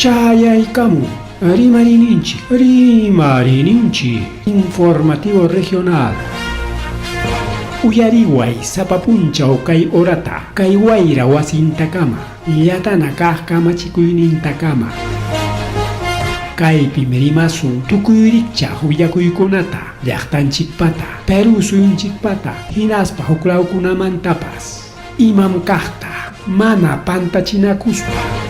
Chayaykamun Rimariyninchik, Rimariyninchik Informativo Regional. Uyariway sapa punchaw kay horata, kay wayra wasintakama, llatana kaq kamachikuynintakama. Kaypim rimasun tukuy rikchaq willakuykunata, llaqtanchikpata, Perú suyunchikpata, hinaspa huklawkunamantapas. Imam kaqta mana pantachinakuspa.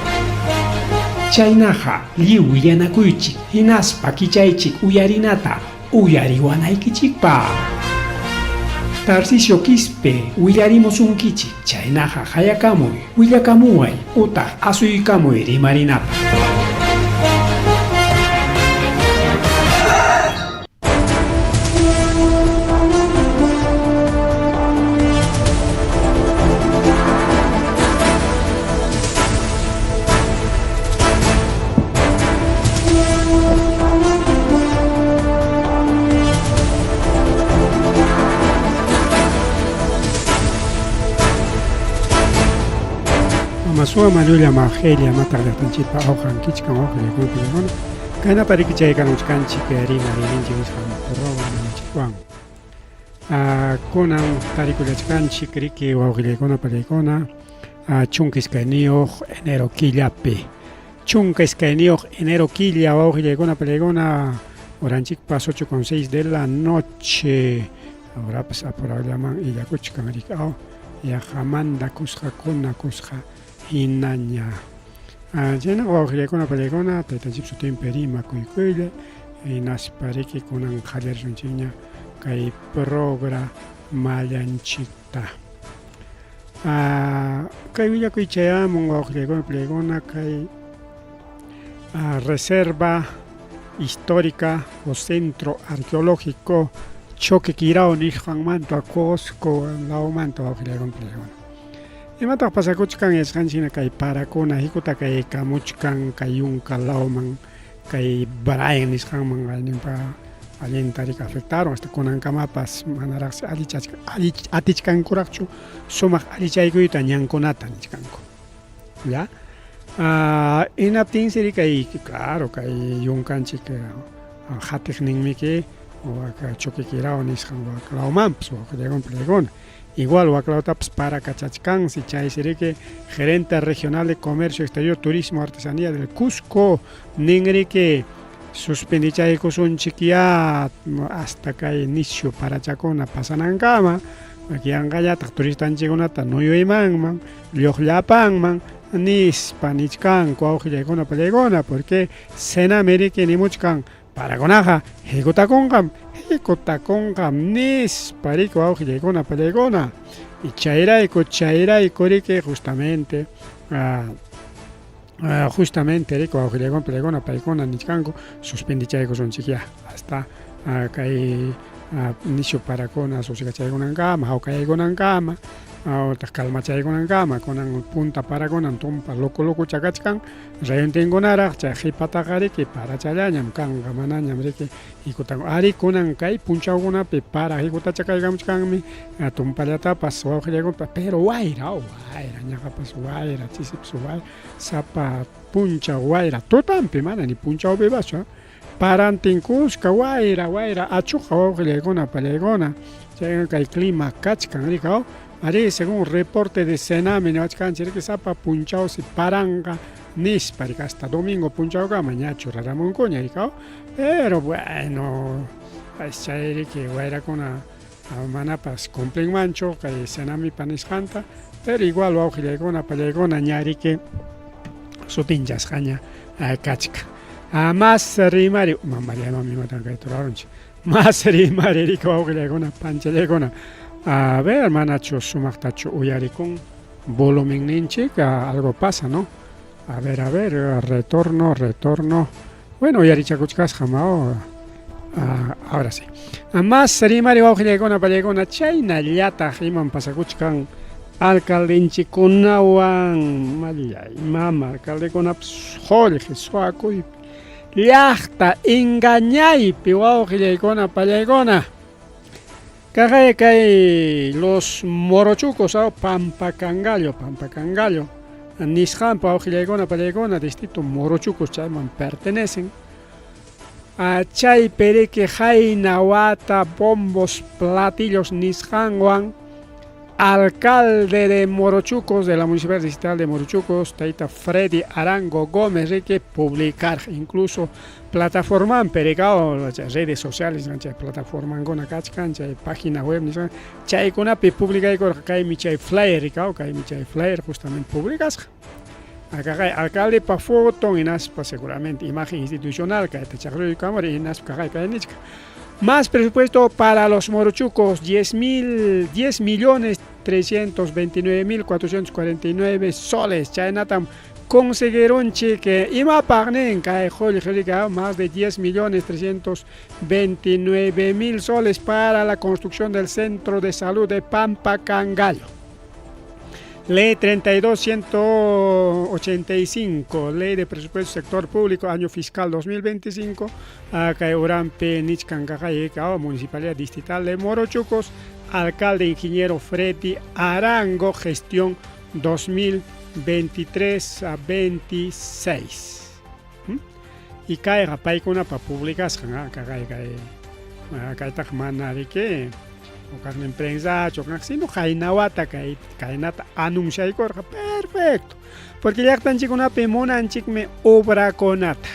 Chaynaqa lliw willanakuychik hinaspa kichaychik uyarinata uyariwanaykichikpaq. Tarcisio Quispe willarimusunkichik, chaynaqa qayakamuy, willakamuway utaq asuykamuy rimarinapaq. Mama suwa mallulla majelia mataq llaqtanchikpa awqan kichkan wawqillaykunata Kaynapa riki chay kanuchkanchik rimariyninchik nisqan programanchikwan. Kunan tarikullachkanchik riki wawqillaykuna pallaykuna 12 enero killapi. 12 enero killa wawqillaykuna pallaykuna horanchikpas 8:06 de la noche. Horapas apurallaman illakuchkan riki aw yaqamanta kusqakuna kusqa hinaña. Chaynaqa wawqillaykuna pallaykuna taytanchik sutinpi rimakuykuylla hinaspa riki kunan qallarisunchikña kay programallanchikta. Kay willakuy chayamun wawqillaykuna pallaykuna kay Reserva Histórica o Centro Arqueológico Choquequirao nisqanmanta Cusco lawmanta wawqillaykuna pallaykuna. Imataq pasakuchkan yachasqanchik hina kay parakuna hikuta kay kamuchkan kay yunka lawman kay Brian nisqanman allinpa allinta riki afectaron hasta kunankamapas manaraqsi allichachka atichkankuraqchu sumaq allichaykuyta ñankunata nichkanku ya hinaptinsi ri kay claro kay yunkanchik hatiqninmiki wak Choquequirao nisqan wak lawmanpas wak llaykuna. Igual waklawtapas parakachachkansi, chaysi riki gerente regional de Comercio Exterior, Turismo, Artesanía del Cusco nin riki suspendichaykusunchikyá hasta kay nisyu parachakuna pasanankama, yanqallataq turistanchikkunata nuyuymanman, lluqllapanman nispa nichkanku wawqillaykuna pallaykuna, porque Senami riki nimuchkan Parakunaqa hikutakunqam, hikutakunqam nispa riki wawqillaykuna pallaykuna. Y chayrayku, chayrayku riki justamente justamente riki wawqillaykuna pallaykuna paykuna nichkanku suspendichaykusunchikyá hasta kay nishu parakuna susigachaykunankama, hawkayaykunankama utaq calmachaykunankama kunan punta parakunan tumpa loco lococha kachkan. Rayuntinkunaraq chay qhipataqa riki parachallañam kanqa, manañam riki hikutan. Ari kunan kay punchawkunapi para hikutacha kaykamuchkanmi tumpallatapas wawqillaykunata, pero wayra, wayra, ñaqapas wayra, chisipas wayra, sapa punchaw wayra, tutanpi mana ni punchawpipaschu, parantin kuska wayra, wayra, achuqa wawqillaykuna pallaykuna, chayqa kay clima kachkan riki, arí según reporte de Sename niwachkanchik riki sapa punchawsi paranqa nispa riki hasta domingo punchawkama ña churaramunkuña riki, pero bueno chay riki wayrakuna manapas cumplinmanchu kay Senamipa nisqanta, pero igual wawqillaykuna pallaykuna ña riki sutinchasqaña kachkan. Mas rimari, mamallaymanmi imatan kayta rurarunchik, mas rimari riki wawqillaykuna panchallaykuna. A ver, manachu sumaqtachu uyarikun volumenninchik, algo pasa, ¿no? A ver, a ver, retorno, retorno. Bueno, uyarichakuchkasqam, ahora sí. Mas rimari wawqillaykuna pallaykuna chaynallataq imam pasakuchkan alcaldenchikkunawan mallay mama alcaldekunapas qullqi suwakuypi llaqta engañaypi wawqillaykuna pallaykuna. Kaqay kay los morochucos, Pampacangallo, Pampacangallo. Nisqanpa wawqillaykuna pallaykuna distrito Morochucos chayman pertenecen. Chay periki qayna wata bombos platillos nisqanwan alcalde de Morochucos, de la Municipalidad Distrital de Morochucos, Taita Freddy Arango Gómez, riki publicar incluso plataforman pericao, redes sociales, chay plataformankuna kachkan, chay página web nisqan, chaykunapi publicaykurqa kaymi chay flyer rikao, kaymi chay flyer justamente publicasqa. Akaqay alcaldepa foton hinaspa seguramente imagen institucional kayta chaqruykamuri hinaspa kaqay kay nichka. Más presupuesto para los morochucos, 10 millones 329 mil 449 soles. Chaynatam conseguironchik imapaq nin kay qullqi más de 10 millones 329 mil soles para la construcción del centro de salud de Pampa Cangallo. Ley 32.185, Ley de Presupuesto Sector Público, año fiscal 2025, kay uranpi nichkan kaqay Municipalidad Distrital de Morochucos, alcalde ingeniero Freddy Arango, gestión 2023 a 26. Y kayqa paykunapa publicasqan kaqay kay kaytaqa mana riki hukaqnin prensachu sino qaynawata kay kaynata anunciaykurqa perfecto, porque llaqtanchikkunapi munanchikmi obrakunata.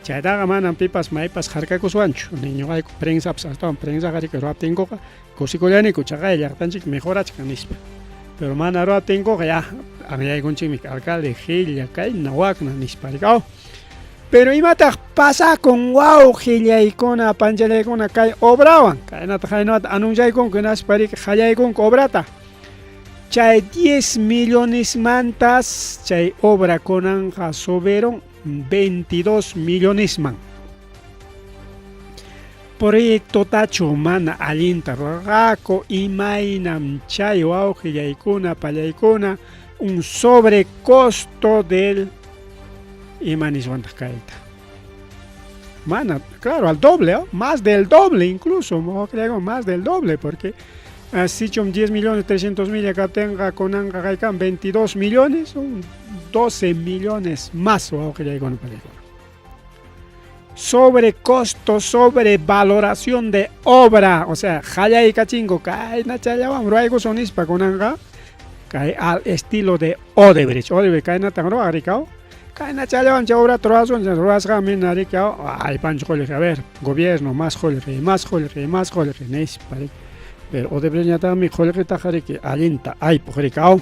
Chaytaqa manam pipas maypas harkakuswanchu, ni ñuqayku prensapas astawan prensaqa riki ruwaptinkuqa kusikullaniku chaqay llaqtanchik mejorachkan nispa. Pero mana ruwaptinkuqa ya anyaykunchikmi alcalde qilla kayna wakna nispa rikaw. Pero imataq pasakun wawqillaykuna panchallaykuna kay obrawan, kaynata qaynawata anunciaykunku hinaspa riki qallaykunku obrata. Chay 10 millonesmantas chay obra kunanqa subieron 22 millonesman. Proyectotachu mana allinta rurarqaku imaynam chay wawqillaykuna pallaykuna un sobrecosto del ima niswantaq kayta. Mana, claro, al doble, ¿oh? Más del doble incluso, más del doble, porque sichum 10 millones 300 mil acá tenga kunanqa kaykan 22 millones, son 12 millones más. Sobrecosto, sobrevaloración de obra, o sea, qallaykachinko kayna chayllawan ruwaykusun nispa kunanqa kay al estilo de Odebrecht, Odebrecht kaynatan ruwaq rikaw, kayna chayllawan chay obrata ruwasun, ruwasqanmi rikaw, ay pancho qullqi, a ver, gobierno, más qullqi, más qullqi, más qullqi nispa. Pero Odebrechtñataqmi qullqitaqa riki allinta aypuq rikaw.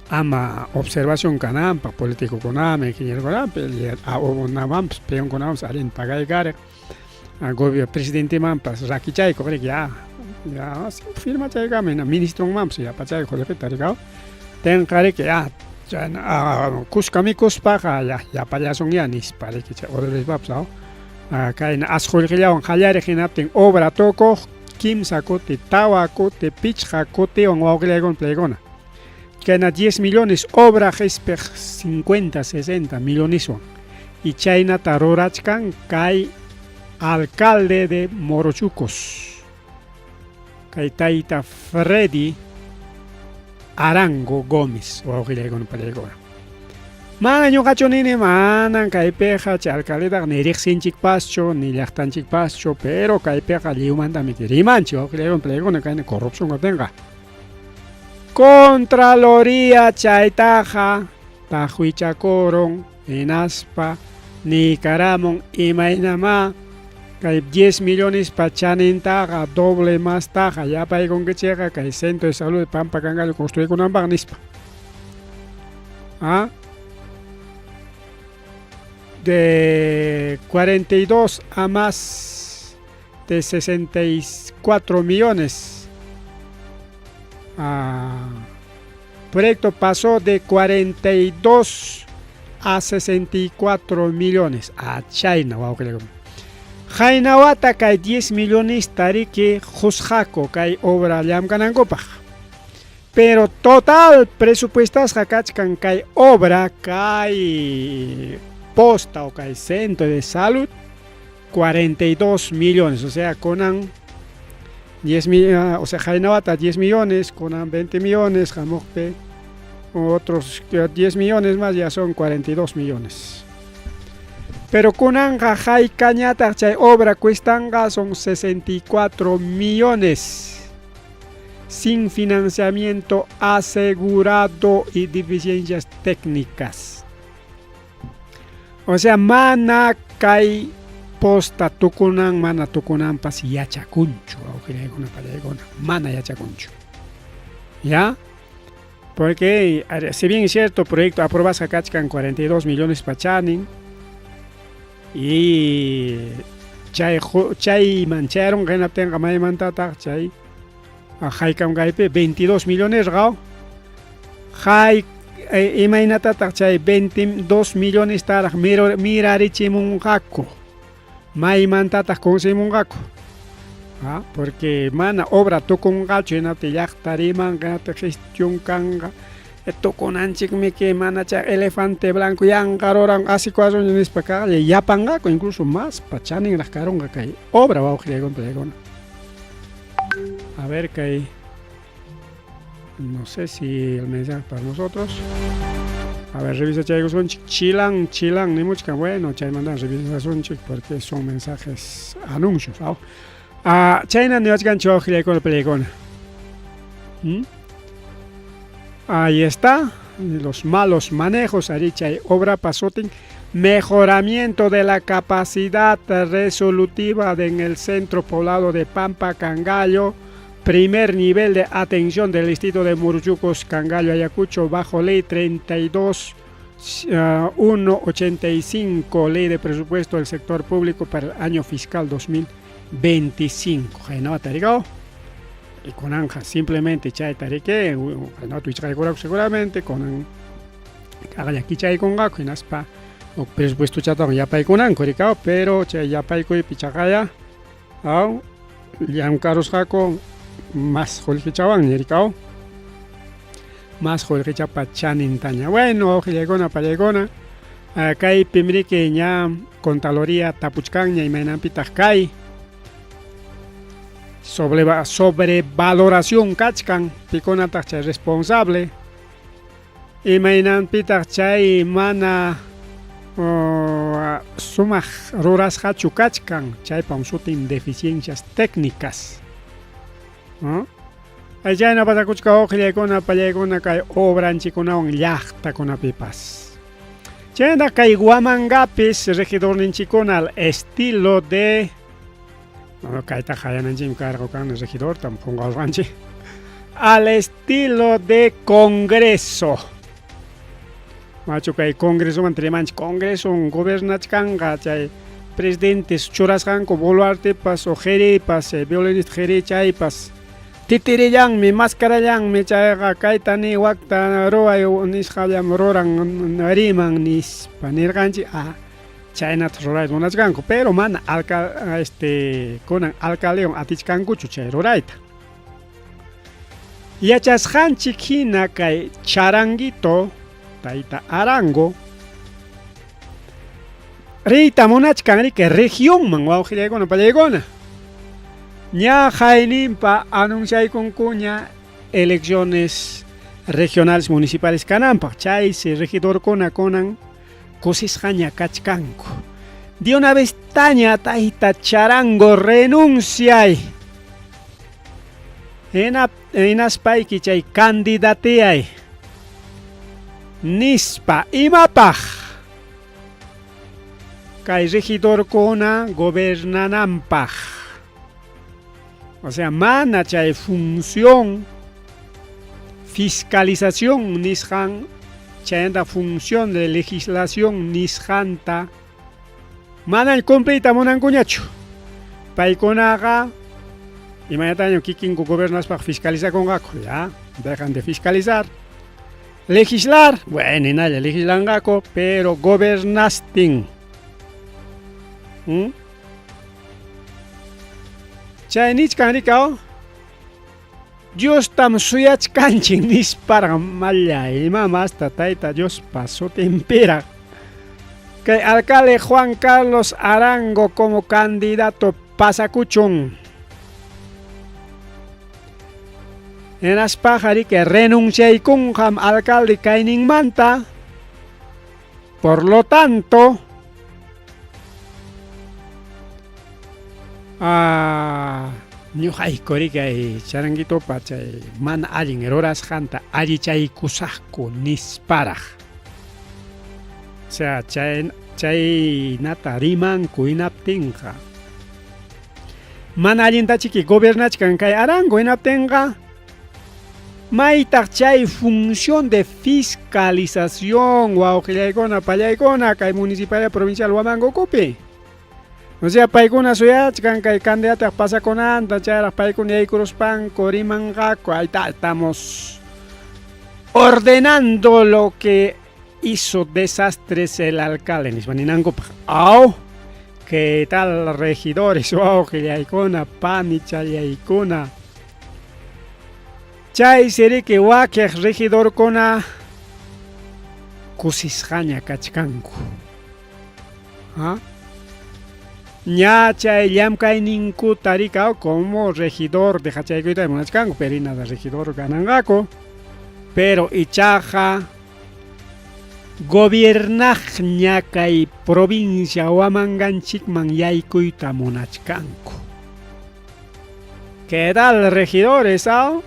Ama observación kananpaq políticokunaman, ingenierokunaman, namanpas peonkunamanpas allinta pagaykariq. Gobierno presidentemanpas rakichaykuq riki ya, ya firmachaykamin ministronmanpas yapachaykuq qullqita rikaw. Tinqa riki ya kuska mikuspaqa ya yapallasunya nispa riki chay Odebrechtpapas kayna as qullqillawan qallariq hinaptin obra tukuq kimsa kuti, tawa kuti, pichqa kutiwan wawqillaykuna playkuna. Kayna 10 millones obra qispiq 50, 60 milloneswan. Y chaynata rurachkan kay alcalde de Morochucos, kay tayta Freddy Arango Gómez, wawqillaykuna pallaykuna. Mana ñuqachu nini, manan kaypiqa chay alcaldetaqa ni riqsinchikpaschu, ni llaqtanchikpaschu, pero kaypiqa lliwmantami rimanchik wawqillaykuna pallaykuna kayna corrupción kaptinqa. Contraloría chaytaqa taqwichakurun hinaspa niykaramun imaynamá kay 10 millonespa chanintaqa doble mastaqa yapaykunkichikqa kay centro de salud de Pampa Cangallo construykunanpaq nispa. ¿Ah? De 42 a más de 64 millones. Proyecto pasó de 42 a 64 millones a chayna wawqillaykuna. Qaynawata kay 10 millones tariki qusqaku kay obra llamk'anankupaq. Pero total presupuestasqa kachkan kay obra, kay posta o kay centro de salud 42 millones, o sea, kunan 10 millones, o sea, qaynawata 10 millones, kunan 20 millones, hamuqpi Otros 10 millones más ya son 42 millones. Pero kunanqa haykañataq chay obra cuestanqa son 64 millones. Sin financiamiento asegurado y deficiencias técnicas. O sea, mana kay posta tukunan, mana tukunanpas yachakunchu, wawqillaykuna pallaykuna, mana yachakunchu. ¿Ya? Porque, si bien es cierto, proyecto aprobasqa kachkan 42 millones pachanin, y chay chayman chayarunqa hinaptinqa maymantataq chay haykam kaypi 22 millones qaw hay imaynatataq chay 22 millonесtaraq mirarichimunqaku maymantataq conseguimunqaku ¿Ah? Porque mana obra tukunqachu hinaptin llaqta rimanqa hinaptin gestión kanqa tukunanchikmi mana chay elefante blanco yanqa ruran asikuasunchik nispa kaqlla yapanqaku incluso más pachaninraq karunqa kay obra wawqillaykuna pallaykuna. A ver kay no sé si el mensaje para nosotros. A ver, revisa chaykusunchik. Chilan, chilan, nimuchkan. Bueno, chaymantan revisasunchik porque son mensajes, anuncios. Ah, chayna niwachkanchik wawqillaykuna pallaykuna. Ahí está, los malos manejos, arí chay obra pasutin, mejoramiento de la capacidad resolutiva en el centro poblado de Pampa Cangallo, primer nivel de atención del distrito de Muruchucos, Cangallo, Ayacucho, bajo ley 32 185, ley de presupuesto del sector público para el año fiscal 2025. Y kunanqa simplemente chayta riki wichqaykurqaku seguramente kunan kaqlla kichaykunqaku hinaspa huk presupuestochatawan yapaykunanku rikaw pero chay yapaykuypi chaqaya aw llamkarusqaku mas qullqichawanña rikaw mas qullqichapa chanintaña. Bueno, wawqillaykuna pallaykuna, kaypim riki ña Contraloría tapuchkanña imaynanpitaq kay sobrevaloración kachkan, pikunataq chay responsable, imaynanpitaq chay mana sumaq rurasqachu kachkan, chaypam sutin deficiencias técnicas. Ay chayna pasakuchka wawqillaykuna pallaykuna kay obranchikunawan llaqtakunapipas. Chayna kay Huamangapis regidorninchikuna al estilo de no, kayta qayananchikmi karqa kan regidortam qunqarqanchik al estilo de Congreso. Machu kay Congresoman rimanchik Congreso gobernachkanqa chay presidentes churasqanku Boluartepas o Jeripas, violinista Jeri chaypas titirillanmi, mascarallanmi chayqa kayta ni wakta ruway nisqallam ruran riman nispa nirqanchik chaynata rurayta munachkanku pero mana alca este kunan alcaldewan atichkankuchu chay rurayta. Yachasqanchik hina kay charanguito tayta Arango riyta munachkan riki regionman wawqillaykuna pallaykuna. Ña hayninpa anunciaykunkuña elecciones regionales municipales kananpaq chaysi regidorkuna kunan kusisqaña kachkanku. De una vez taña tayta charango renunciay. Hinaspayki chay candidatiyay. Nispa imapaq kay regidorkuna gobernananpaq. O sea, mana chay función fiscalización nisqan chayanta función de legislación nisqanta mana cumpliyta munankuñachu. Paykunaqa imaynataña kikinku gobernaspaq fiscalizakunqaku, ya, dejan de fiscalizar. Legislar, bueno, hinalla legislanqaku, pero gobernastin. Chay nichkan rikaw Diostam suyachkanchik nisparqa malla imam hasta tayta Diospa sutinpiraq. Kay alcalde Juan Carlos Arango como candidato pasakuchun. Hinaspaqa riki renunciaykunqam alcalde kayninmanta. Por lo tanto, ah, ñuqayku riki ay charanguitopa chay mana allin rurasqanta allichaykusaqku nisparaq. O sea, chay chaynata rimanku hinaptinqa mana allintachiki gobernachkan kay Arango hinaptinqa maytaq chay función de fiscalización wawqillaykuna pallaykuna kay municipalidad provincial Huamango ukupi. O sea, paykuna suyachkan kay candidataq pasakunanta chayraq paykuna yaykuruspanku rimanqaku ahí estamos ordenando lo que hizo desastres el alcalde nispa ninankupaq. Aw, ¿qué tal regidores wawqillaykuna panichallaykuna? Chaysi riki wakiq regidorkuna kusisqaña kachkanku. ¿Ah? Ña chay llamkayninkuta rikaw como regidor dejachaykuyta munachkanku, pero nada regidor gananqaku. Pero ichaqa gobiernaqña kay provincia Huamanganchikman yaykuyta munachkanku. ¿Qué tal regidores? Ah?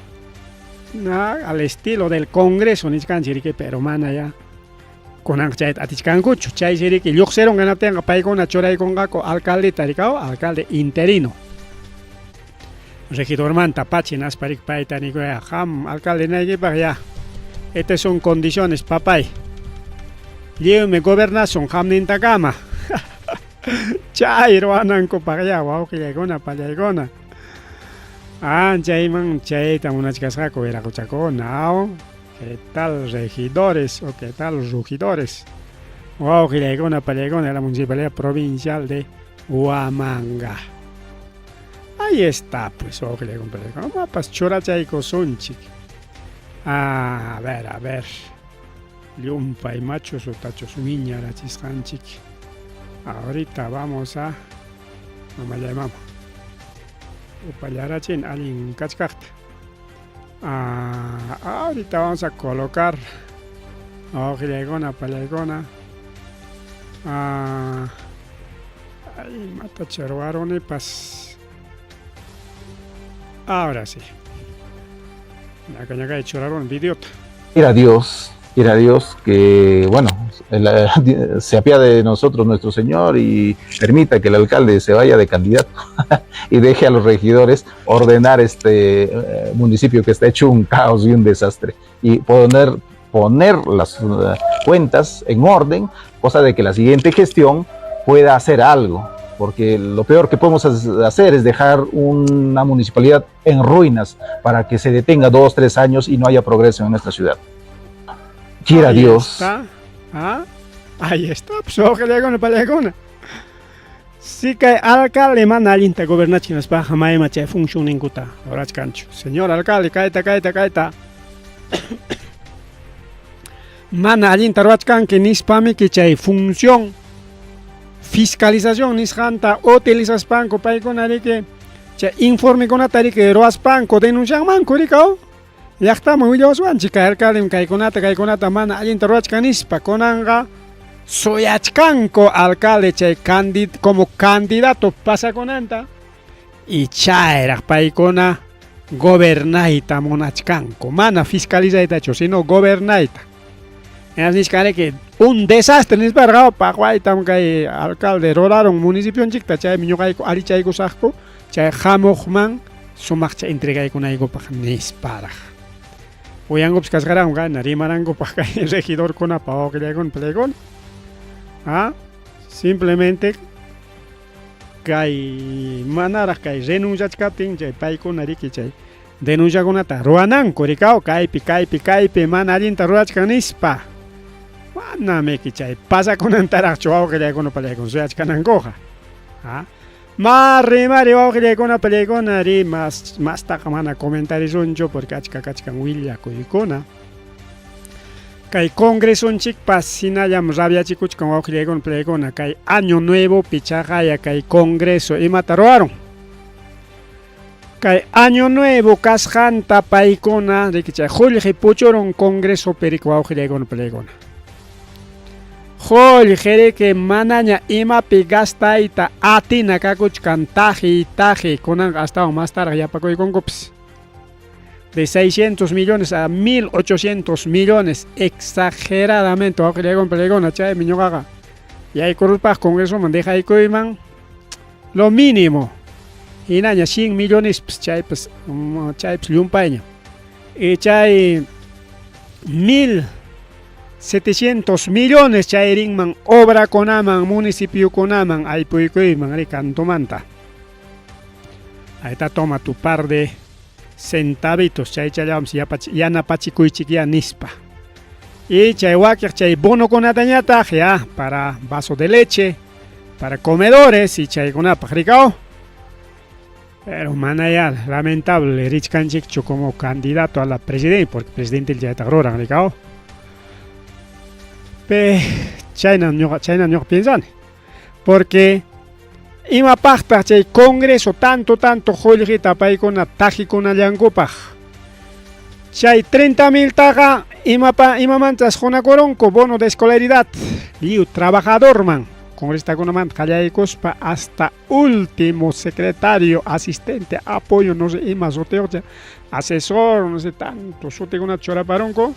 Al estilo del Congreso nichkanchik riki, pero mana ya kunanqa chayta atichkankuchu. Chaysi riki lluqsirun hinaptinqa paykuna churaykunqaku alcaldeta rikaw, alcalde interino. Regidormanta pachi hinaspa riki payta nikuya, qam alcalde naykipaq ya. Estas son condiciones, papay. Lliwmi gobernasun qamnintakama. Chay ruwanankupaq ya wawqillaykuna pallaykuna. Anchayman chayta munachkasqaku wiraquchakuna, aw. ¿Qué tal regidores o qué tal rugidores? Wawqillaykuna pallaykuna de la Municipalidad Provincial de Huamanga. Ahí está, pues, wawqillaykuna pallaykuna. Mapas churachaykusunchik. A ver, a ver. Llumpay machos o tachos wiñarachisqanchik. Ahorita vamos a mamallay mama. Upallarachin allin kachkaqta. Ah, ahorita vamos a colocar wawqillaykuna pallaykuna. Ah, ay, imatacha ruwarunipas. Ahora sí. Ñaka ñakay churaruni videota. Quiera Dios que, bueno, se apiade de nosotros nuestro Señor y permita que el alcalde se vaya de candidato y deje a los regidores ordenar este municipio que está hecho un caos y un desastre y poner las cuentas en orden, cosa de que la siguiente gestión pueda hacer algo, porque lo peor que podemos hacer es dejar una municipalidad en ruinas para que se detenga 2, 3 años y no haya progreso en nuestra ciudad. Quiera Ahí Dios. está. ¿Ah? Ahí está, pues ojalá con palagona. Sí que alcalde mana allinta gobernachinaspaqa mayma chay funcionninkuta rurachkanchu. Señor alcalde, kayta, kayta, kayta. Mana allinta ruwachkanki nispamiki chay función fiscalización nisqanta utilizaspanku paykuna riki chay informekunata riki ruwaspanku denuncianmanku rikaw. Llaqtaman willawaswanchik kay alcalde kaykunata kaykunata mana allinta ruwachkan nispa kunanqa suyachkanku alcalde chay como candidato pasakunanta y chayraq paykuna gobernayta munachkanku mana fiscalizaytachu sino gobernayta. Nichkaniki un desastre nisparqa paqwaytam kay alcalde ruraron municipionchikta chaymi ñuqayku allichaykusaqku chay hamuqman sumaqcha entregaykunaykupaq nisparaq. Uyankupas kasqaraqmi kayna rimanankupaq kay regidorkunapa wawqillaykuna palaykuna. Ah, simplemente kay manaraq kay renunciachkaptin chay paykuna riki chay denunciakunata ruwananku rikaw kaypi kaypi kaypi mana allinta rurachkan nispa. Manamiki chay pasakunantaraqchu wawqillaykuna palaykuna suyachkanankuqa. Ah, ma rimari wawqillaykuna palaykuna ri mas mastaqa mana comentarishunchu porque achka kachkan willakuykuna. Kay congresonchikpas hinallam rabiachikuchkan wawqillaykuna palaykuna kay año nuevopi chaqaya kay congreso imata ruwarun. Kay año nuevo kasqanta paykuna riki chay qullqi puchurun congresopi riki wawqillaykuna palaykuna. Qullqi riki manaña imapi gastayta atina kakuchkan tajiy tajiy kunanqa astawan mastaraq yapakuykunkupis. De 600 millones a 1800 millones exageradamente wawqillaykuna palaykuna chaymi ñuqaqa yaykurupaq congresoman dejaykuyman lo mínimo hinaña 100 millonespas chaypas chaypas llumpayña y chay 1700 millones chay rinman obrakunaman municipiokunaman aypuykuyman ri kantumanta. Ahí está, toma tu par de centavitos chaychallawanpas yanapachikuychikyá nispa. Y chay wakiq chay bonokunatañataq ya para vaso de leche, para comedores y chaykunapaq rikaw. Pero mana ya lamentable richkanchikchu como candidato a la presidencia, porque presidente chaytaq ruran rikaw. Pe chayna ñuqa chayna ñuqa piensani. Porque imapaqtaq chay congreso tanto tanto qullqita paykuna tajikunallankupaq. Chay 30 miltaqa imapa imamantas qunakurunku bono de escolaridad lliw trabajadorman congresistakunamanta qallaykuspa hasta último secretario, asistente, apoyo, no sé ima sutiyuqcha, asesor, no sé tanto sutikunata churaparunku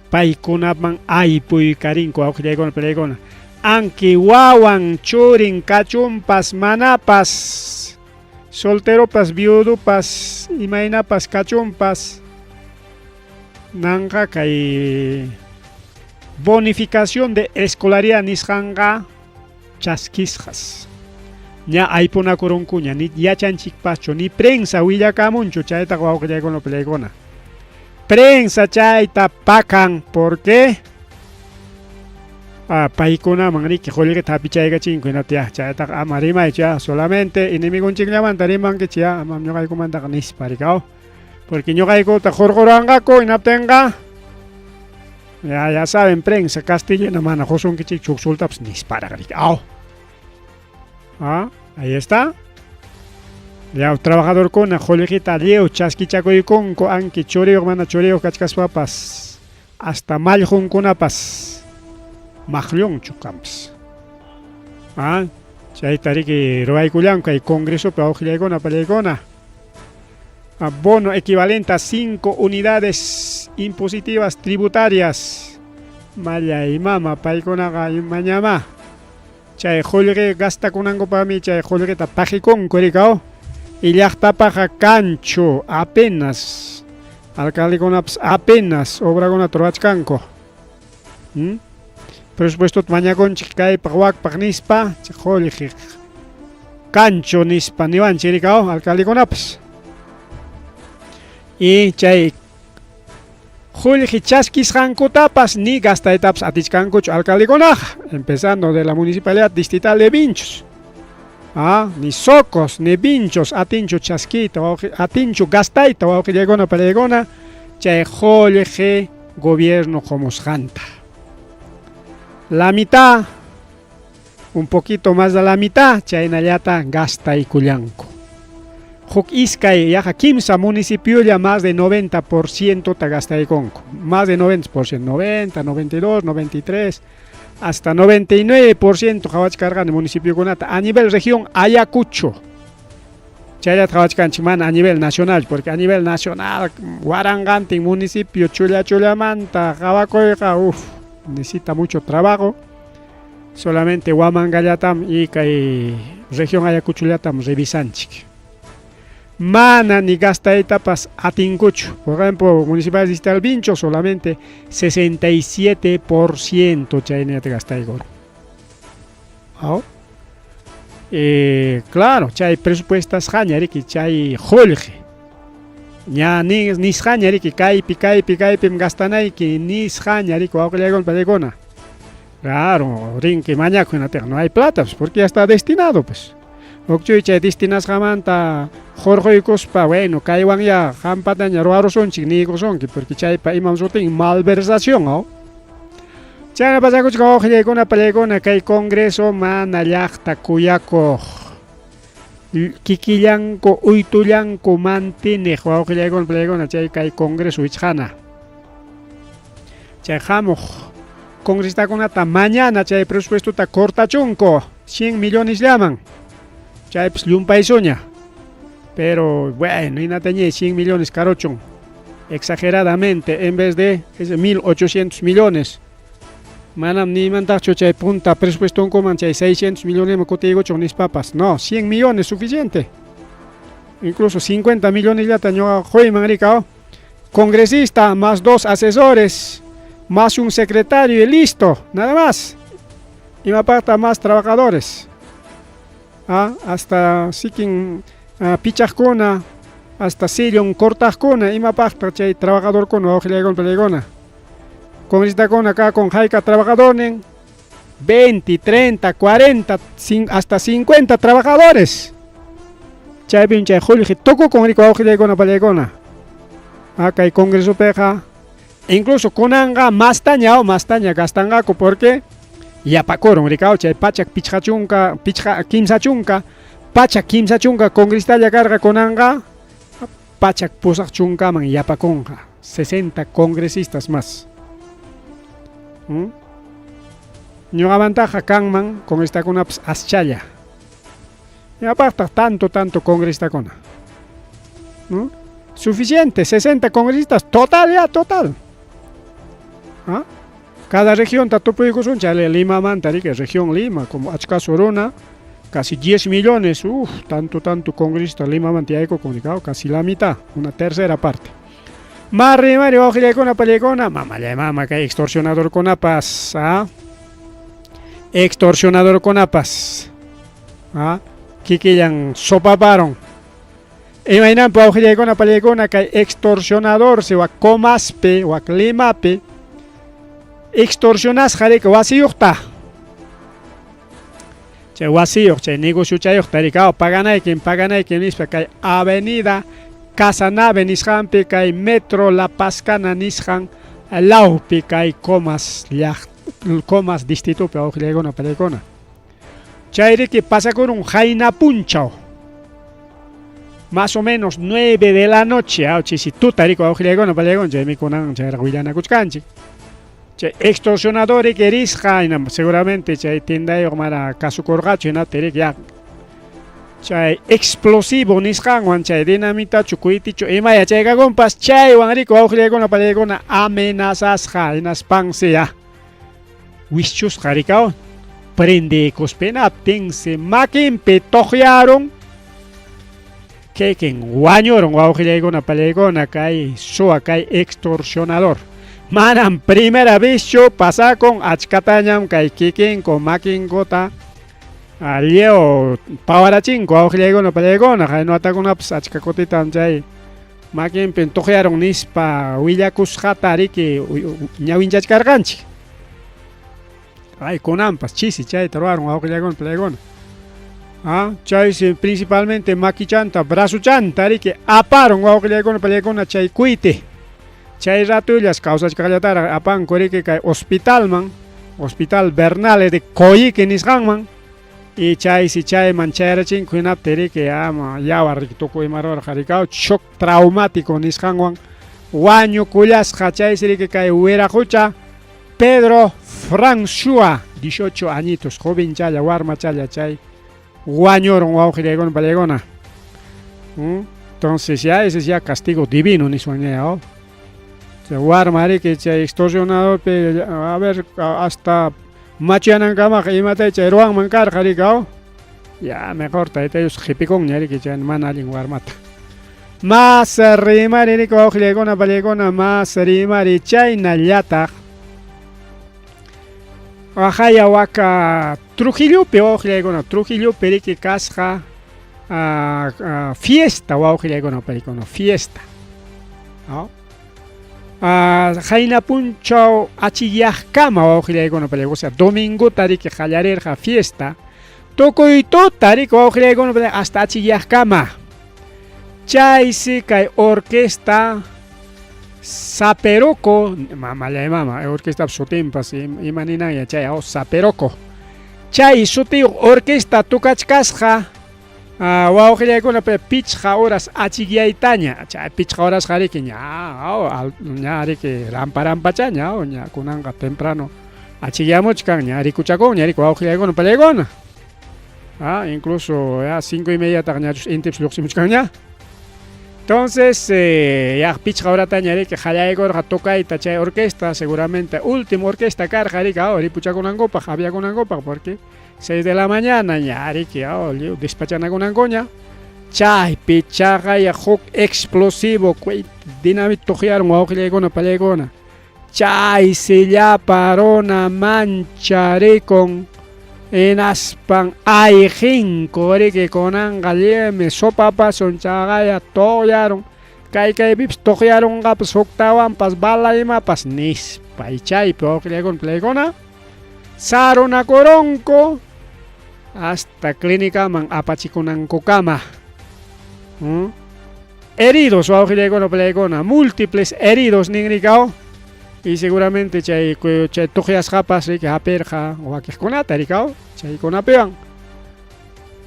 paykunaman aypuykarinku awqillaykuna palaykuna anki wawan churin kachunpas manapas solteropas viudopas imaynapas kachunpas nanqa kay bonificación de escolaridad nisqanqa chaskisqas ña aypunakurunkuña ni yachanchikpaschu ni prensa willakamunchu chaytaqa wawqillaykuna palaykuna prensa chayta pakan porque paykunaman riki qullqita hapichaykachinku hinaptin ya chaytaqa ama rimaychu ya solamente enemigonchikllamanta rimankichik ya amam ñuqaykumantaqa nispa rikaw porque ñuqaykuta qurquranqaku hinaptinqa ya ya saben prensa castellana mana qusunkichikchu huk sultapas nisparaq riki aw ah ahí está ya trabajadorkuna qullqita lliw chaskichakuykunku anki churiyuq mana churiyuq kachkaspapas hasta mallqunkunapas maqllunchu kanpas ah chayta riki ruwaykullanku kay congresopi wawqillaykuna pallaykuna bono equivalente a 5 unidades impositivas tributarias mallay mama paykunaqa mañama chay qullqi gastakunankupaqmi chay qullqita taqikunku rikaw y llaqtapaqa kanchu apenas alcaldekunapas apenas obrakunata ruwachkanku presupuestota mañakunchik kaypaq wakpaq nispa chay qullqi kanchu nispa niwanchik rikaw alcaldekunapas y chay qullqi chaskisqankutapas ni gastaytapas atichkankuchu alcaldekunaqa empezando de la municipalidad distrital de Vinchos ah, ni Socos ni Vinchos atinchu chaskiyta atinchu gastayta wawqillaykuna palaykuna chay qullqi gobierno qumusqanta la mitad un poquito más de la mitad chaynallata gastaykullanku huk iskay yaqa kimsa municipiolla más de 90% ta gastaykunku más de 90% 90 92 93 hasta 99% qhawachkarqani municipiokunata a nivel región Ayacucho chayllata qhawachkanchik mana a nivel nacional porque a nivel nacional waranqantin municipio chulla chullamanta qhawakuyqa uf necesita mucho trabajo solamente Huamangallatam y kay región Ayacuchollatam revisanchik mana ni gastaytapas atinkuchu por ejemplo municipal distrital Vincho solamente 67% chaynata gastaykun oh. Claro chay presupuestasqaña riki chay qullqi ña nisqaña riki kaypi kaypi kaypim gastanayki nisqaña riki wawqillaykuna pallaykuna claro rinki mañakuq hinaptinqa no hay plata pues porque ya está destinado pues huk chay destinasqamanta qurquykuspa bueno kaywan ya qampataña ruwarusunchik niykusunki porque chaypa imam sutin malversación aw chayna pasakuchka wawqillaykuna pallaykuna kay congreso mana llaqta kuyakuq Kikillanku uytullanku mantineq wawqillaykuna palaykuna chay kay congreso wichqana. Chay hamuq congresistakunata mañana chay presupuestota cortachunku 100 millonesllaman. Chaypis llumpaysuña. Pero bueno, hinataña 100 millones karuchun. Exageradamente, en vez de ese 1800 millones. Manam niymantaqchu chay punta presupuestonkuman chay 600 millones kutiykuchun nispapas. No, 100 millones suficiente. Incluso 50 millones llata ñuqa quyman rikaw. Congresista más dos asesores, más un secretario y listo, nada más. Imapaqta más trabajadores. Ah, hasta sikin pichaqkuna, hasta sillun cortaqkuna, imapaqta chay trabajadorkuna wawqillaykuna palaykuna. Congresistakuna kakun hayka trabajadornin 20, 30, 40, hasta 50 trabajadores. Chaypim chay qullqi tukukun riki wawqillaykuna palaykuna. Ah, kay congresopiqa incluso kunanqa mastaña mastaña gastanqaku porque yapakurun rikaw chay pachak pichqa chunka pichqa kimsa chunka pachak kimsa chunka congresistalla karqa kunanqa pachak pusaq chunkaman yapakunqa 60 congresistas más. Ñuqamantaqa kanman congresistakunapas aschalla. Imapaqtaq tanto tanto congresistakuna. ¿No? Suficiente, 60 congresistas, total ya, total. ¿Ah? Cada región tupuykusun chay Limamanta riki región Lima, como achka runa, casi 10 millones, uff, tanto tanto congresista Limamanta yaykukun casi la mitad, una tercera parte. Mari mari wawqillaykuna pallaykuna, mamallay mama kay extorsionadorkunapas, ¿ah? Extorsionadorkunapas, ¿ah? Kikillan sopaparon. Imaynanpi wawqillaykuna pallaykuna kay extorsionador si wak Comaspi, wak Limapi extorsionasqa riki wasiyuqta. Chay wasiyuq, chay negociochayuqta riki, paganaykim, paganaykim nispa kay avenida Casanave nisqanpi kay metro La Pascana nisqan lawpi kay Comas Comas distritopi wawqillaykuna pallaykuna. Chay riki pasakurun qayna punchaw. Más o menos 9 de la noche, chisi tuta riki wawqillaykuna pallaykuna chaymi kunan chayraq willanakuchkanchik. Chay extorsionador riki risqa seguramente chay tiendayuq mana kasukurqachu hinaptin riki ya chay explosivo nisqanwan chay dinamitachu kuytichu imaya chaykakunpas chaywan riki wawqillaykuna pallaykuna amenazasqa hinaspansi ya wischusqa rikaw prendiykuspa hinaptinsi makinpi tuqyarun kikin wañurun wawqillaykuna pallaykuna kay suwa kay extorsionador. Manam primera vezchu pasakun achkatañam kay kikinku makinkuta lliw pawarachinku wawqillaykuna pallaykuna qayna watakunapas achka kutitam chay makinpi tuqyarun nispa willakusqata riki ñawinchachkarqanchik. Ay kunanpas chisi chayta ruwarun wawqillaykuna pallaykuna. Ah, chaysi principalmente makichanta, brazuchanta riki aparun wawqillaykuna pallaykuna chay kuyti. Chay ratullas kawsachkaqllataraq apanku riki kay hospitalman, Hospital Bernales de Collique nisqanman y chaysi chayman chayrachinku hinaptin riki ama yawar riki tukuy ima rurarqa rikaw shock traumático nisqanwan wañukullasqa chaysi riki kay wiraqucha Pedro François 18 añitos jovenchalla warmachalla chay wañurun wawqillaykuna pallaykuna. Entonces ya ese es ya castigo divino niswan ña. Chay warma riki chay extorsionadorpi a ver hasta machuyanankamaqa imata chay ruwanman karqa riki ya mejor tayta Dios qipikunña riki chay mana allin warmata. Mas rimari riki wawqillaykuna pallaykuna mas rimari chaynallataq waqaya waka Trujillopi wawqillaykuna Trujillopi riki kasqa fiesta wawqillaykuna paykuna fiesta. ¿No? Qayna punchaw achikyaqkama wawqillaykuna pallaykuna, o sea, domingota riki qallarirqa fiesta, tukuy tuta riki wawqillaykuna hasta achikyaqkama. Chaysi kay orquesta Zaperoco, mamallay mama, orquesta sutinpas ima ninanya chay Zaperoco. Chay sutiyuq orquesta tukachkasqa Wawqillaykuna pichqa horas achikyaytaña, chay pichqa horasqa riki ña, ña riki rampa rampacha ña, ña kunanqa temprano achikyamuchkan ña rikuchakunña riki wawqillaykuna pallaykuna. Incluso ya 5:30 ñachus intipis lluqsimuchkanña. Entonces, ya pichqa horataña riki qallaykurqa tocayta chay orquesta, seguramente último orquesta karqa riki, ripuchakunankupaq, aviakunankupaq, porque 6 de la mañana ña riki, lliw despachanakunankuña. Chaypi chaqaya huk explosivo dinamita tuqyarun wawqillaykuna pallaykuna. Chaysi llapa runa mancharikun hinaspan ayqinku riki kunanqa lliwmi sopapasun chaqaya tuqyarun kay kaypipas tuqyarunqapas huktawanpas bala imapas nispa. Chaypi wawqillaykuna pallaykuna sarunakurunku hasta clínicaman apachikunankukama. Heridos wawqillaykuna pallaykuna, múltiples heridos ninrikao. Y seguramente chay chay tuqyasqapas riki hapirqa wakiqkunata rikao chaykunapiwan.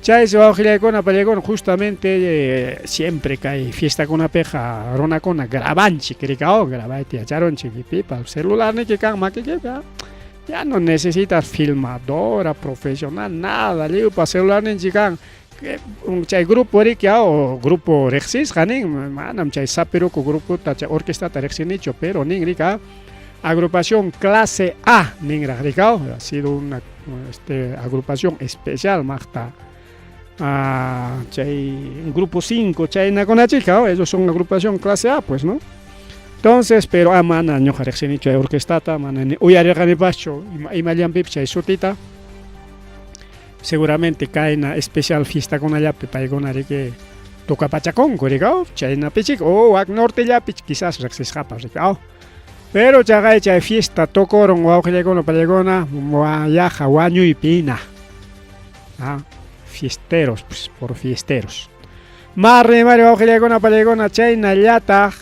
Chaysi wawqillaykuna pallaykuna justamente siempre kay fiestakunapiqa runakuna grabanchik rikao, grabayta yacharunchik pipa celularniki kan makikipi ya no necesitas filmadora profesional nada, lliwpa celularninchik kan. Chay grupo riki grupo riqsisqa nin, manam chay Sapiruku grupota chay orquestata riqsinichu, pero nin rika agrupación clase A ninraq rikao, ha sido una agrupación especial maqta chay grupo 5 chaynakunachika, ellos son agrupación clase A pues, ¿no? Entonces, pero mana ñuqa riqsinichu chay orquestata, mana ni uyarirqanipaschu imallanpipas chay sutita. Seguramente kayna especial fiestakunallapi paykuna riki tocapachakunku rikao, chaynapichik o wak nortellapi quizás riqsisqapas rikao. Pero chaqay chay fiesta tocorun wawqillaykuna pallaykuna yaqa wañuypi hina. Fiesteros, pues, por fiesteros. Marri mari wawqillaykuna pallaykuna chaynallataq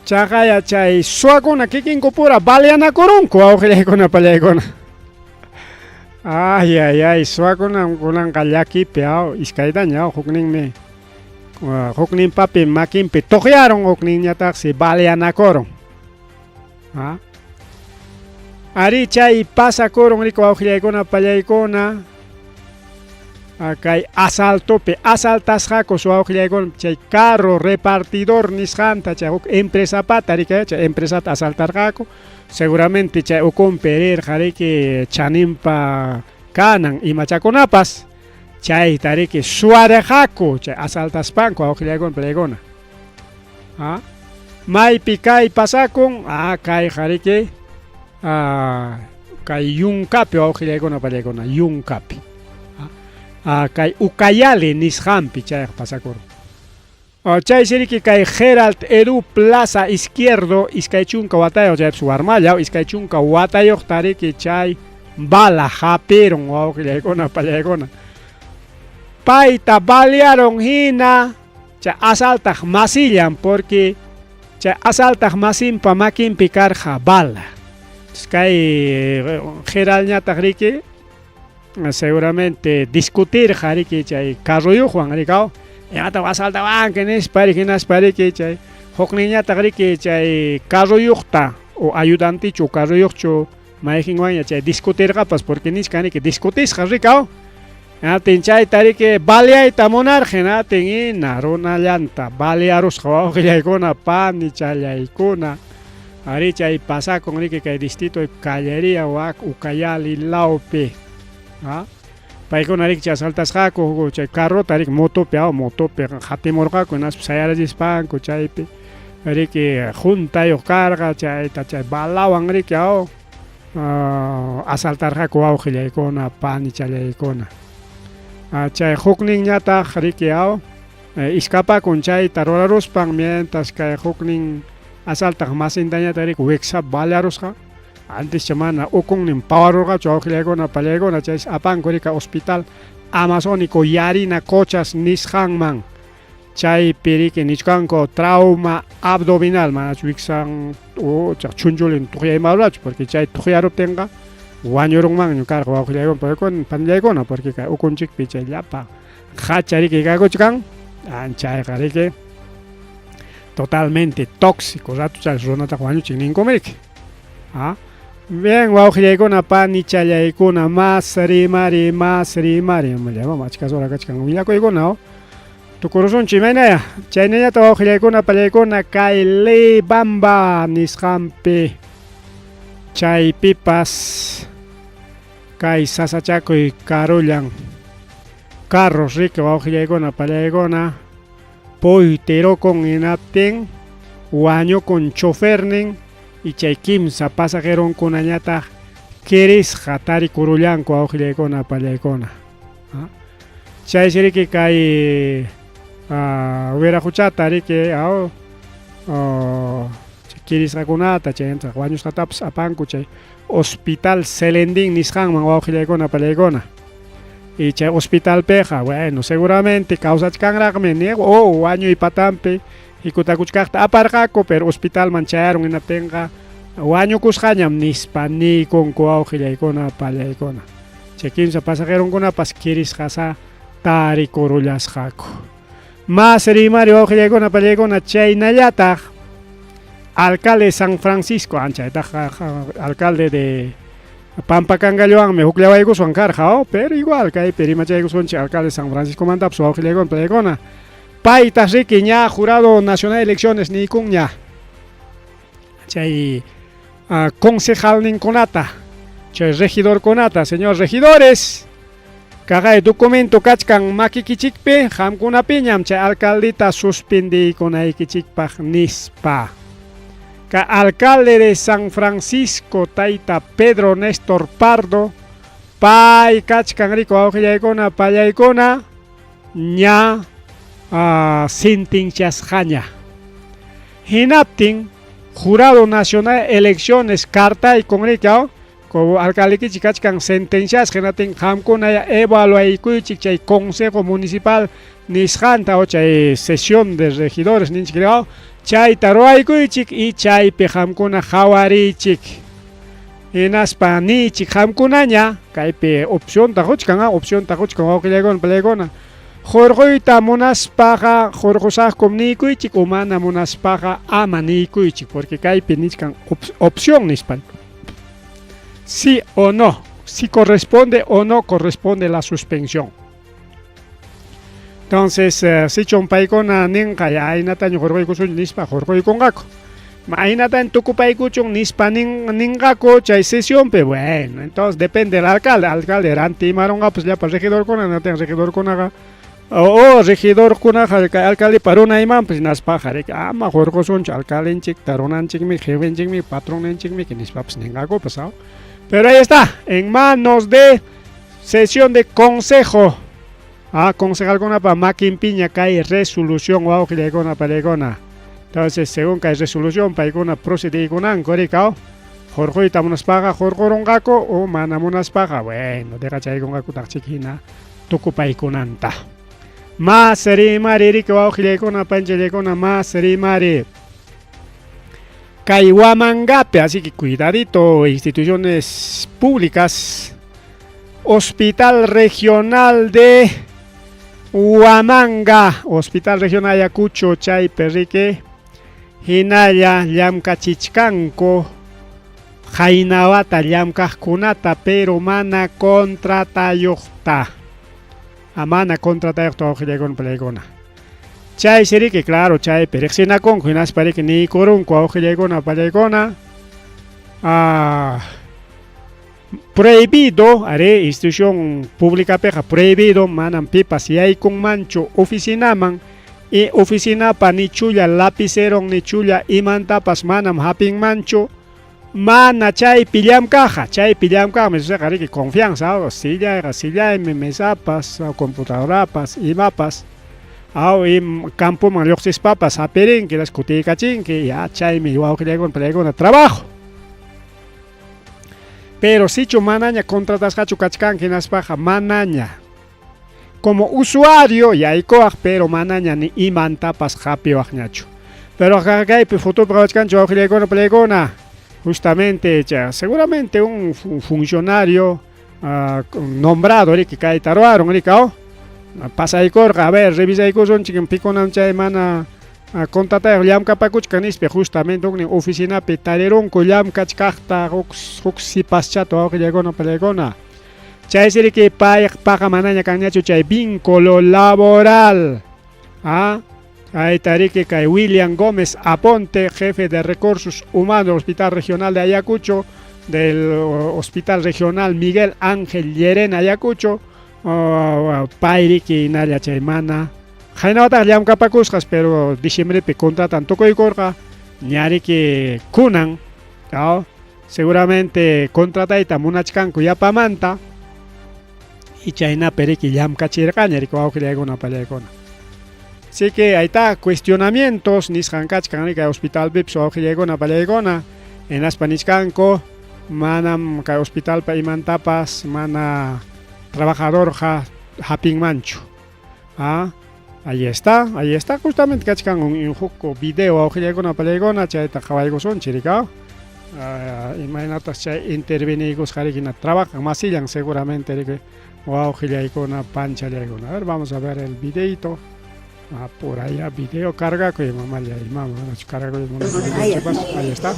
chaqaya chay suwakuna kikinkupura baleanakurunku wawqillaykuna pallaykuna. Ay, ay, ay, suwakuna kunanqa llakipi iskaytaña hukninmi hukninpapi makinpi tuqyarun, hukninñataqsi baleanakurun. Ari chay pasakurun riki wawqillaykuna pallaykuna kay asaltopi asaltasqaku wawqillaykuna chay carro repartidor nisqanta chay huk empresapata riki chay empresata asaltarqaku. Seguramente chay ukunpi rirqa riki chaninpa kanan imachakunapas chayta riki suwarqaku chay asaltaspanku wawqillaykuna pallaykuna. Maypi kay pasakun kayqa riki kay yunkapi wawqillaykuna pallaykuna yunkapi. Kay Ucayali nisqanpi chayqa pasakurun. Chaysi riki kay Gerald Edu Plaza Izquierdo 20 watayuq chaypis warmalla 20 watayuqta riki chay bala hapirun wawqillaykuna pallaykuna. Payta balearon hina chay asaltaq masillan porque chay asaltaq masinpa makinpi karqa bala. Kay Geraldñataq riki seguramente discutirqa riki chay carroyuqwan rikao. Imata asaltawanki nispa riki hinaspa riki chay hukninñataq riki chay carroyuqta o ayudantichu carroyuqchu mayqinwanña chay discutirqapas porque nichkan riki discutisqa rikao. Atin chayta riki baleayta munarqa atin hina runallanta balearusqa wawqillaykuna panichallaykuna. Ari chay pasakun riki kay distrito de Callería wak Ucayali lawpi. Paykuna riki chay asaltasqaku chay carrota riki motopi motopi hatimurqaku hinaspa sayarachispanku chaypi riki juntayuq karqa chayta chay balawan riki asaltarqaku wawqillaykuna panichallaykuna. Chay hukninñataq riki iskapakun chayta ruraruspan mientras kay huknin asaltaq masintañataq riki wiksapi balearusqa. Antes mana ukunnin pawarurqachu wawqillaykuna pallaykuna chaysi apanku riki hospital amazónico Yarina Cochas nisqanman. Chaypi riki nichkanku trauma abdominal manachu wiksan chunchulin tuqyaymarurachu porque chay tuqyaruptinqa Wañurunmanñu karqa wawqillaykuna paykuna panillaykuna porque kay ukunchikpi chay llapa hacha riki kakuchkan anchayqa riki totalmente tóxico ratucha runataqa wañuchin ninkum riki. Ah, bien wawqillaykuna panichallaykuna mas rimari mas rimari llama achka hora kachkan willakuykuna oh. Tukurusunchik imaynaya chaynallata wawqillaykuna pallaykuna kay Leybamba nisqanpi chaypipas kay sasachakuy karullan carros riki wawqillaykuna pallaykuna puytirukun hinaptin wañukun chofernin y chay kimsa pasajeronkunañataq kirisqa tarikurullanku wawqillaykuna pallaykuna. Chaysi riki kay wiraquchata riki aw kirisqakunata chaymanta wañusqatapas apanku chay hospital Celendín nisqanman wawqillaykuna pallaykuna. Y chay hospitalpiqa bueno seguramente kawsachkanraqmi ni o wañuy patanpi hikutakuchkaqta aparqaku pero hospitalman chayarun hinaptinqa wañukusqañam nispa niykunku wawqillaykuna pallaykuna. Chay kimsa pasajeronkunapas kirisqasa tarikurullasqaku. Mas rimari wawqillaykuna pallaykuna chaynallataq alcalde San Francisco anchaytaq alcalde de Pampacangallowanmi hukllawaykuswan karqa oh, pero igual kaypi rimachaykusunchik alcalde San Francisco mantapas wawqillaykuna pallaykuna. Paytas riki ña Jurado Nacional de Elecciones niykunña chay concejalninkunata chay regidorkunata, señor regidores, kaqay documento kachkan makikichikpi qamkunapiñam chay alcaldita suspendiykunaykichikpaq nispa. Ka alcalde de San Francisco tayta Pedro Néstor Pardo pay kachkan riki wawqillaykuna pallaykuna ña sentenciasqaña. Hinaptin Jurado Nacional de Elecciones cartaykun riki como alcaldekichik kachkan sentenciasqa hinaptin qamkuna evaluaykuychik chay consejo municipal nisqanta o chay sesión de regidores ninchik chayta ruwaykuychik y chaypi qamkuna qhawariychik. Hinaspa niychik qamkunaña kaypi opcionta quchkan opcionta quchkan wawqillaykuna pallaykuna. Hurquyta munaspaqa hurqusaqkum niykuychik o mana munaspaqa ama niykuychik porque kaypi nichkan opción nispan. Sí o no, si corresponde o no corresponde la suspensión. Entonces, sichum paykuna ninqa ya aynataña hurquykusunchik nispa hurquykunqaku. Maynatan tukupaykuchun nispa ninqaku chay sesionpi, bueno, entonces depende del alcalde, alcalde rantimarunqapas llapa regidorkuna, natin regidorkunaqa o regidorkunaqa alcaldepa runaymanpas hinaspaqa riki ama hurqusunchu alcaldenchikta runanchikmi, jefenchikmi, patronninchikmi nispapas ninqakupas, Pero ahí está, en manos de sesión de consejo. Concejalkunapa makinpiña kay resolución wawqillaykuna pallaykuna. Entonces, según kay resolución paykuna procediykunanku rikaw hurquyta munaspaqa hurqurunqaku o mana munaspaqa bueno deqachaykunqakutaq chik hina tukupaykunanta. Mas rimari riki wawqillaykuna panchallaykuna mas rimari. Kay Huamangape, así que cuidadito, instituciones públicas. Hospital Regional de Huamanga, Hospital Regional Ayacucho, chaypi riki, hinalla llamkachichkanku haynawata llamkaqkunata, pero mana contratayuqta. Mana contratayuqta wawqillaykuna pallaykuna. Chaysi riki, claro, chaypi riqsinakunku hinaspa riki niykurunku wawqillaykuna pallaykuna. Prohibido, are institución pública peja prohibido, manam pipas yaykunmanchu oficinaman y oficinapa ni chulla lapiceron ni chulla imantapas manam hapinmanchu mana chaypi llamkaqqa, chaypi llamkaqmi suceqa riki confianza, sillayqa sillaymi mesapas, computadorapas, imapas, aw im campoman lluqsispapas hapirinki, kutiykachinki, ya chaymi wawqillaykuna pallaykuna trabajo. Pero sichu manaña contratasqachu kachkanki hinaspaqa manaña. Como usuario yaykuwaq pero manaña ni imantapas hapiwaqñachu. Pero kaypi fotopi qhawachkanchik wawqillaykuna pallaykuna. Justamente seguramente un funcionario nombrado riki kayta ruwarun riki aw pasaykurqa a ver revisaykusunchik pikunam chay mana contratayuq llamkapakuchkan nispa justamente huknin oficinapi tarirunku llamkachkaqta huk huk sipaschata wawqillaykuna pallaykuna chaysi riki paypaqa manaña kanñachu chay vínculo laboral ah Chayta riki kay William Gómez Aponte, jefe de Recursos Humanos del Hospital Regional de Ayacucho, del Hospital Regional Miguel Ángel Llerena Ayacucho, pay riki hinalla chay mana haynawataq llamkapakusqas, pero diciembrepi contratan tukuykurqa, ña riki kunan, seguramente contratayta munachkanku yapamanta, y chaynapi riki llamkachirqaña riki wawqillaykuna pallaykuna. Así que ahí está, cuestionamientos nisqan kachkan riki hospitalpipas wawqillaykuna pallaykuna, hinaspa nichkanku manam kay hospitalpa imantapas mana trabajadorqa hapinmanchu. Ah, ahí está justamente kachkan un huk video wawqillaykuna pallaykuna chayta qhawaykusunchik riki imaynatas chay interveniykusqa riki trabajan masillan seguramente riki wawqillaykuna panchallaykuna. A ver, vamos a ver el videito. Ah, por allá video cargakuy mamalla imama manachu cargakuy ahí está.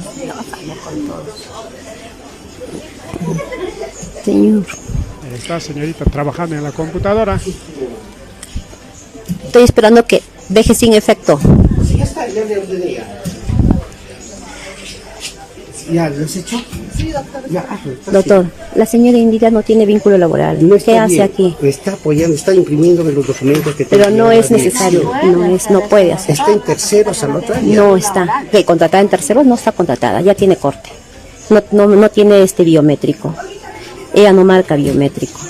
Señor. Ahí está, señorita, trabajando en la computadora. Estoy esperando que deje sin efecto. Sí, ya está, ya le ordené ya. ¿Ya lo has hecho? Sí, doctor. Ya, hazlo, está Doctor, bien. la señora Indira no tiene vínculo laboral. No está ¿Qué hace bien. aquí? Me está apoyando, está imprimiéndome los documentos que Pero tengo que no llevar es a la necesario, dirección. no es, no puede hacer. Está en terceros al otro área. No está. Que contratada en terceros no está contratada, ya tiene corte. No, no, no tiene este biométrico. Ella no marca biométrico.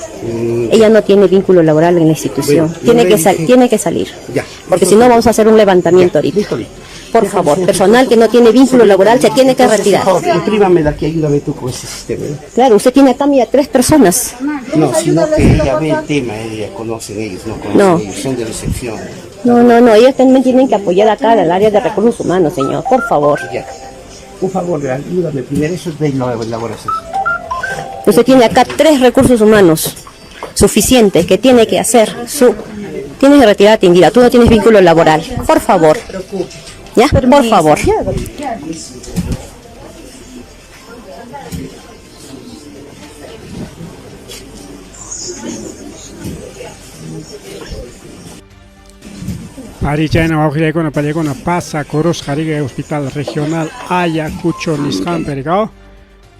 Ella no tiene vínculo laboral en la institución. Bueno, tiene, yo que le sal- dije- tiene que salir. Ya. Porque si no vamos a hacer un levantamiento Ya, ahorita. listo, listo. Por favor, personal que no tiene vínculo laboral se tiene que Entonces, retirar. Por favor, imprímame de aquí, ayúdame tú con ese sistema. ¿eh? Claro, usted tiene acá, mira, tres personas. No, sino que ella ve el tema, ella conocen ellos, no conocen No. ellos, son de recepción. No, no, no, ellos también tienen que apoyar acá al área de recursos humanos, señor, por favor. Ya. Un favor, ayúdame primero, eso es de la elaboración. Usted tiene acá tres recursos humanos suficientes que tiene que hacer su... Tienes que retirar a Indira, tú no tienes vínculo laboral, por favor. ¿Ya? Por favor. Ari chayna wawqillaykuna pallaykuna pasakurusqa riki Hospital Regional Ayacucho nisqanpi riki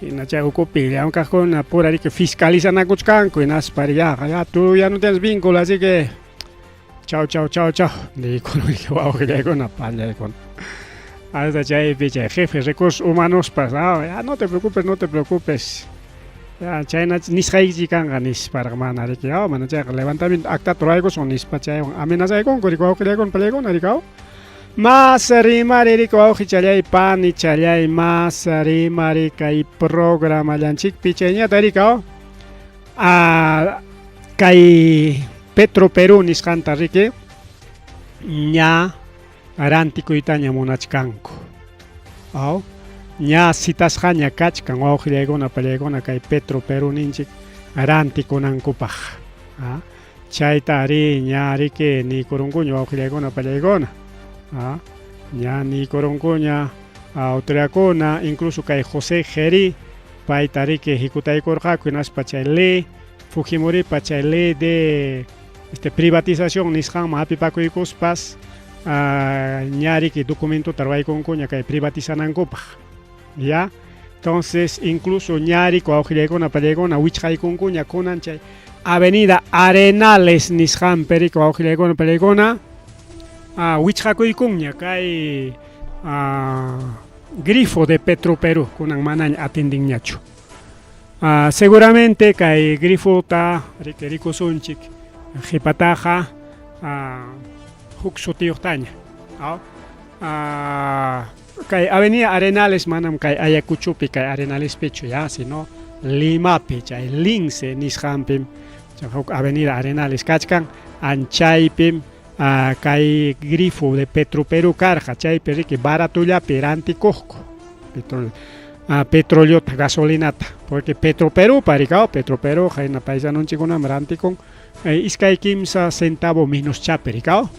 hina chay ukupi llamkaqkuna pura riki fiscalizanakuchkanku hinaspa ya, ya tú ya no tienes vínculo, así que chao, chao, chao, chao niykuna riki wawqillaykuna pallaykuna. Hasta chaypi chay jefe recursos humanos pas, ah, ya no te preocupes, no te preocupes. Ya chayna nisqaykichik kanqa nisparaq mana riki, ah, mana chayqa levantamiento actata ruraykusun nispa chaywan amenazaykunku riki wawqillaykuna pallaykuna riki, Mas rimari riki wawqichallay panichallay mas rimari kay programallanchikpi chayñata riki, ah, kay Petro Perú nisqanta riki ña rantikuytaña munachkanku. Aw, ña citasqaña kachkan wawqillaykuna pallaykuna kay Petro Perú ninchik rantikunankupaq. Ah, chayta ari ña riki niykurunkuña wawqillaykuna pallaykuna. Ah, ña niykurunkuña autoridadkuna, incluso kay José Jerí payta riki hikutaykurqaku hinaspa chay ley Fujimoripa chay ley de privatización nisqanman hap'ipakuykuspas ña riki documentota ruwaykunkuña kay privatizanankupaq. Ya, entonces incluso ña riki wawqillaykuna pallaykuna wichqaykunkuña kunan chay Avenida Arenales nisqanpi riki wawqillaykuna pallaykuna wichqakuykunña kay grifo de Petro Perú kunan manaña atendinñachu. Seguramente kay grifota riki rikusunchik qhipataqa huk sutiyuqtaña. Kay Avenida Arenales manam kay Ayacuchopi kay Arenalespichu ya, sino Limapi chay Lince nisqanpim chay huk Avenida Arenales kachkan anchaypim kay grifo de Petro Perú karqa chaypi riki baratullapi rantikuqku petróleo. Petroleota, gasolinata, porque Petroperú parikao, Petroperú hayna paisanunchikkunam rantikun 2 3 centavo menos chapi rikao.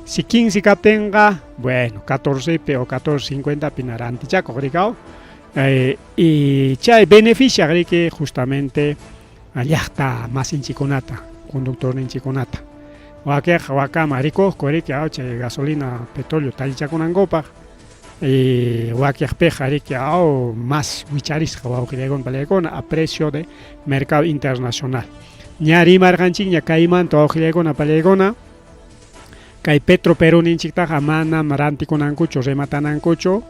Si 15 kaptinqa, bueno, 14 pi o 14.50 pina rantichakuq rikao. Y chay beneficia riki justamente llaqta masinchikunata, conductorninchikunata. Wakiqa wakama rikuqku riki chay gasolina, petróleo tallichakunankupaq. Y wakiqpiqa riki más wicharisqa wawqillaykuna panillaykuna a precio de mercado internacional. Ña rimarqanchikña kaymanta wawqillaykuna panillaykuna, kay Petro Perú ninchiktaqa manam rantikunankuchu, rematanankuchu,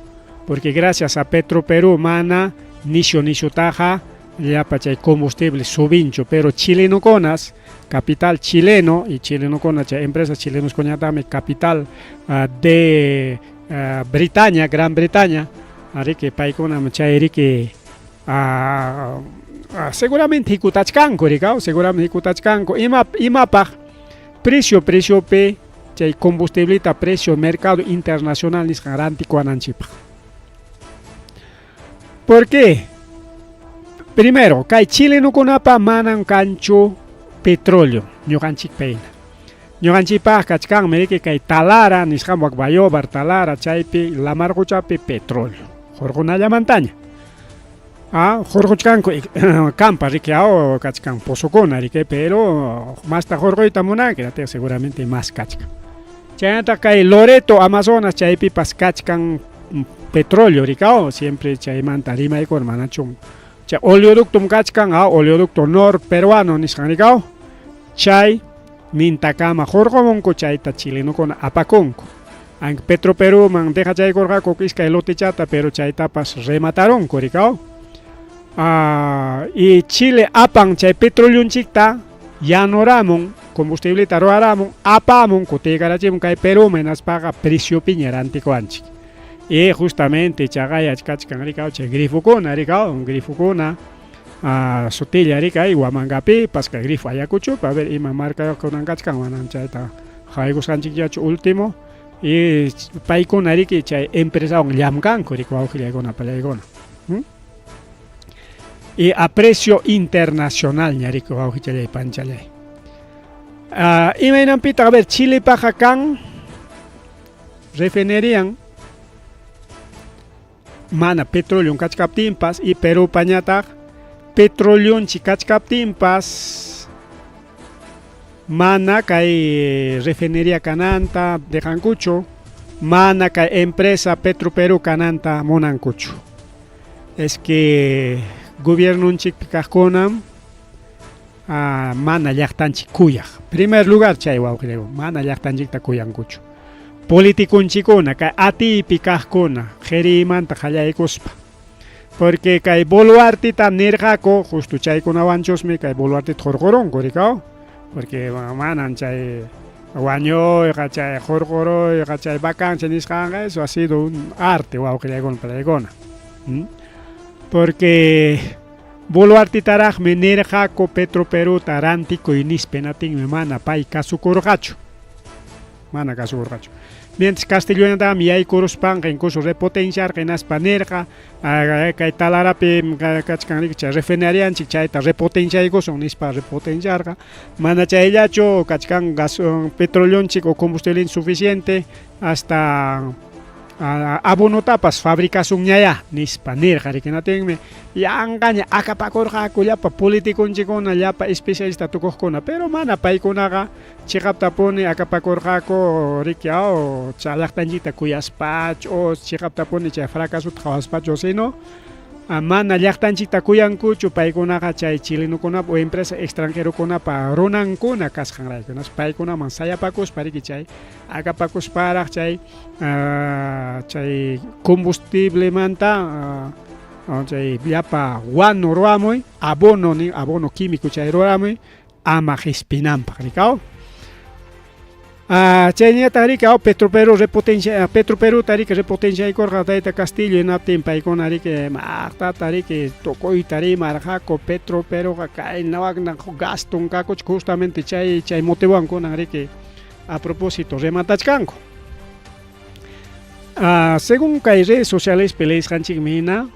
porque gracias a Petro Perú mana nishu nishutaqa llapa chay combustible subinchu, pero chilenokunas, capital chileno y chilenokuna chay empresas chilenoskunañataqmi capital de Bretaña, Gran Bretaña, riki paykunam chay riki seguramente hikutachkanku rikaw, seguramente hikutachkanku ima imapaq precio preciopi chay combustibleta precio mercado internacional nisqan rantikuwananchikpaq. ¿Por qué? Primero, kay chilenokunapa manam kanchu petróleo ñuqanchikpa hina. Ñuqanchikpaq kachkanmi riki kay Talara nisqan wak Bayóvar, Talara chaypi lamar quchapi petróleo hurqunallamantaña. Hurquchkanku kampa riki kachkan pozokuna riki, pero masta hurquyta munanki seguramente más kachkan. Chaynataq kay Loreto, Amazonas chaypipas kachkan petróleo rikaw, siempre chaymanta rimaykuna manachum chay oleoductom kachkan, oleoducto nor peruano nisqan rikaw, chay mintakama hurqumunku chayta chilenokuna apakunku. Aunque Petro Perúman dejachaykurqaku iskay lotechata, pero chaytapas rematarunku rikaw. Y Chile apan chay petroleonchikta yanuramun, combustibleta ruwaramun, apamun kutiykarachimun kay Perúman hinaspaqa preciopiña rantikuwanchik. Y justamente chaqay kachkan rikaw chay grifokuna rikaw, grifokuna sutilla rikay Huamangapipas kay grifo Ayacuchopi, a ver ima marcayuqkunan kachkan manam chayta haykusqanchikllachu último. Y paykuna riki chay empresawan llamkanku riki wawqillaykuna pallaykuna. Y a precio internacional ña riki wawqichallay panchallay. Imaynanpitaq, a ver, Chilepaqa kan refinerian mana petróleo kachkaptinpas y Perúpañataq petroleonchik kachkaptinpas mana kay refinería kananta dejankuchu, mana kay empresa Petro Perú kananta munankuchu. Es que gobiernonchikpi kaqkunam mana llaqtanchik kuyaq. Primer lugar chay wawqillaykuna, mana llaqtanchikta kuyankuchu. Politikunchikuna kay atiypi kaqkuna qhiriymanta qallaykuspa. Porque kay Boluarteta nirqaku, justo chaykunawanchusmi kay Boluarteta hurqurunku rikaw, porque manan chay wañuyqa, chay hurquruyqa, chay vacancia nisqanqa, eso ha sido un arte wawqillaykuna pallaykuna. Porque Boluartetaraqmi nirqaku Petro Perúta rantikuy nispa, hinaptinmi mana pay kasukurqachu. Mana kasukurqachu. Mientras Castilloñataqmi yaykuruspanqa incluso repotenciarqa hinaspa nirqa kay Talarapi kachkan riki chay refinerianchik chayta repotenciaykusun nispa repotenciarqa. Mana chayllachu kachkan gas petroleonchik o combustible suficiente hasta abonotapas fabricasunñayá nispa nirqa riki, hinaptinmi yanqaña akapakurqaku llapa politiconchikuna, llapa especialista tukuqkuna, pero mana paykunaqa chiqaptapuni akapakurqaku riki chay llaqtanchikta kuyaspachu o chiqaptapuni chay fracasota qhawaspachu, sino mana llaqtanchikta kuyankuchu paykunaqa chay chilenokunapa o empresa extranjerokunapa runankuna kasqanrayku, hinaspa paykunaman sayapakuspa riki chay akapakusparaq chay chay combustiblemanta chay llapa guano ruwamuy, abono nin, abono químico chay ruramuy ama qispinanpaq rikaw. Chayñataq riki Petro Perú repotencia, Petro Perúta riki repotenciaykurqa tayta Castillo, hinaptin paykuna riki maqtata riki tukuyta rimarqaku Petro Perúqa kayna wakna gaston kakuchka, justamente chay chay motivowan kunan riki a propósito rematachkanku. Según kay redes socialespi leesqanchikmi hina.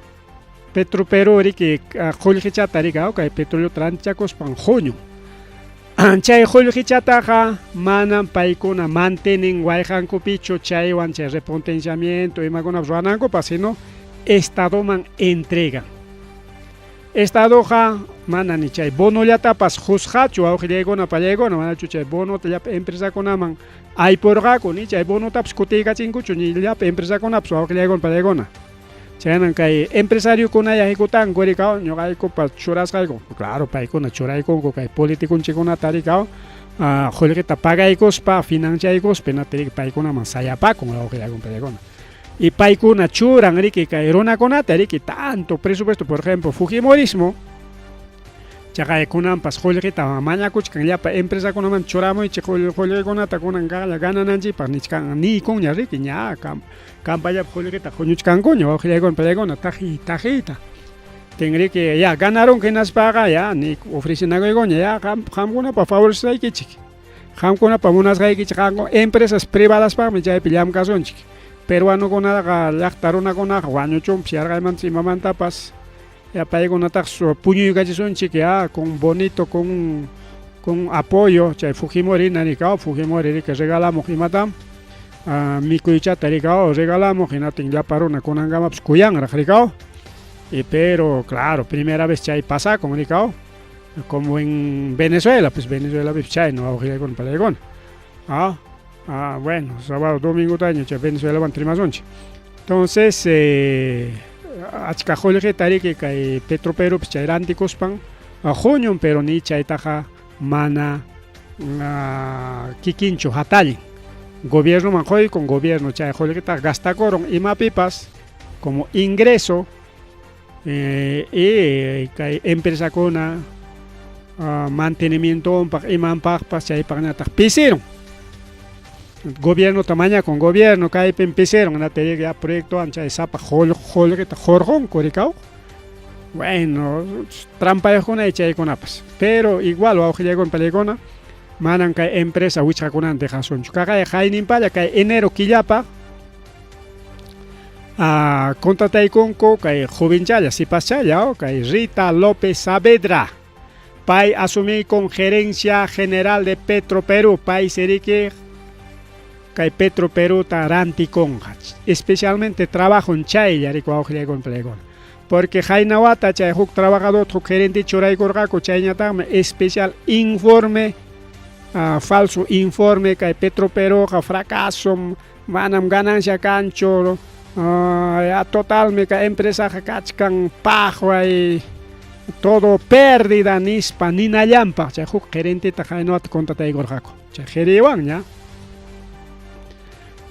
Petroperú riki qullqichata riki kay petroleota rantichakuspan huñun. Chay qullqichataqa manam paykuna mantenen wayqankupichu chaywan chay repotenciamiento imakunapas ruwanankupaq, sino estadoman entregan. Estadoqa mana ni chay bonollatapas qusqachu wawqillaykuna pallaykuna, manachu chay bonota llapa empresakunaman aypurqaku, ni chay bonotapas kutiykachinkuchu ni llapa empresakunapas wawqillaykuna pallaykuna. Chaynan kay empresariokunaya hikutanku rikaw ñuqaykupa churasqayku, claro paykuna churaykunku kay politiconchikunata rikaw qullqita pagaykuspa financiaykuspa hinata riki paykunaman sayapakun wawqillaykuna pallaykuna. Y paykuna churan riki kay runakunata riki tanto presupuesto, por ejemplo fujimorismo chaqay kunanpas qullqita mañakuchkan llapa empresakunaman churamuychik qullqikunata kunan kaqlla ganananchikpaq nichkan niykunña riki ña campañapi qullqita huñuchkankuña wawqillaykuna pallaykuna tajiy tajiyta tinriki ya ganarunku hinaspaqa ya ni ofrecinakuykuña ya qamkunapa favorecesaykichik qamkunapa munasqaykichik qamku empresas privadaspaqmi chaypi llamkasunchik peruanokunaqa llaqta runakunaqa wañuchunpas yarqaymantas imamantapas ya paykunataq puñuykachisunchik ya con bonito con apoyo chay Fujimori narikaw Fujimori riki regalamuq imatam mikuychata rikaw regalamuq hinatin llapa runa kunankamapas kuyanraq rikaw y pero claro primera vez chay pasakun rikaw como en Venezuela pues Venezuela chayna wawqillaykuna palaykuna bueno sábado domingotaña chay Venezuelawan rimasunchik entonces achka qullqita riki kay Petroperupis chay rantikuspan huñun pero ni chaytaqa mana kikinchu hatallin gobiernoman quykun gobierno chay qullqitaqa gastakurun imapipas como ingreso y kay empresakuna mantenimientonpaq imanpaqpas chaypaqñataq pisirun gobiernota mañakun gobierno kaypim pisirun hinata ya proyectowan chay sapaq qullqita hurqunku rikaw bueno trampayuqkuna chaykunapas pero igual wawqillaykuna pallaykuna manan kay empresa wichqakunanta dejasunchu kaqay qayninpalla kay enero killapaq contrataykunku kay jovenchalla sipaschalla kay Rita López Saavedra pay asumikun gerencia general de Petroperú pay siriki kay Petroperuta rantikunqa especialmente trabajo en chaylla riki wawqillaykuna pallaykuna porque haynawata chay huk trabajador huk gerente churaykurqaku chayñataqmi especial informe falso informe kay Petroperuqa fracaso manam ganancia kanchu ya totalmi kay empresaqa kachkan paqway todo pérdida nispa ninallanpaq chay huk gerenteta haynawata contrataykurqaku chay gerewanña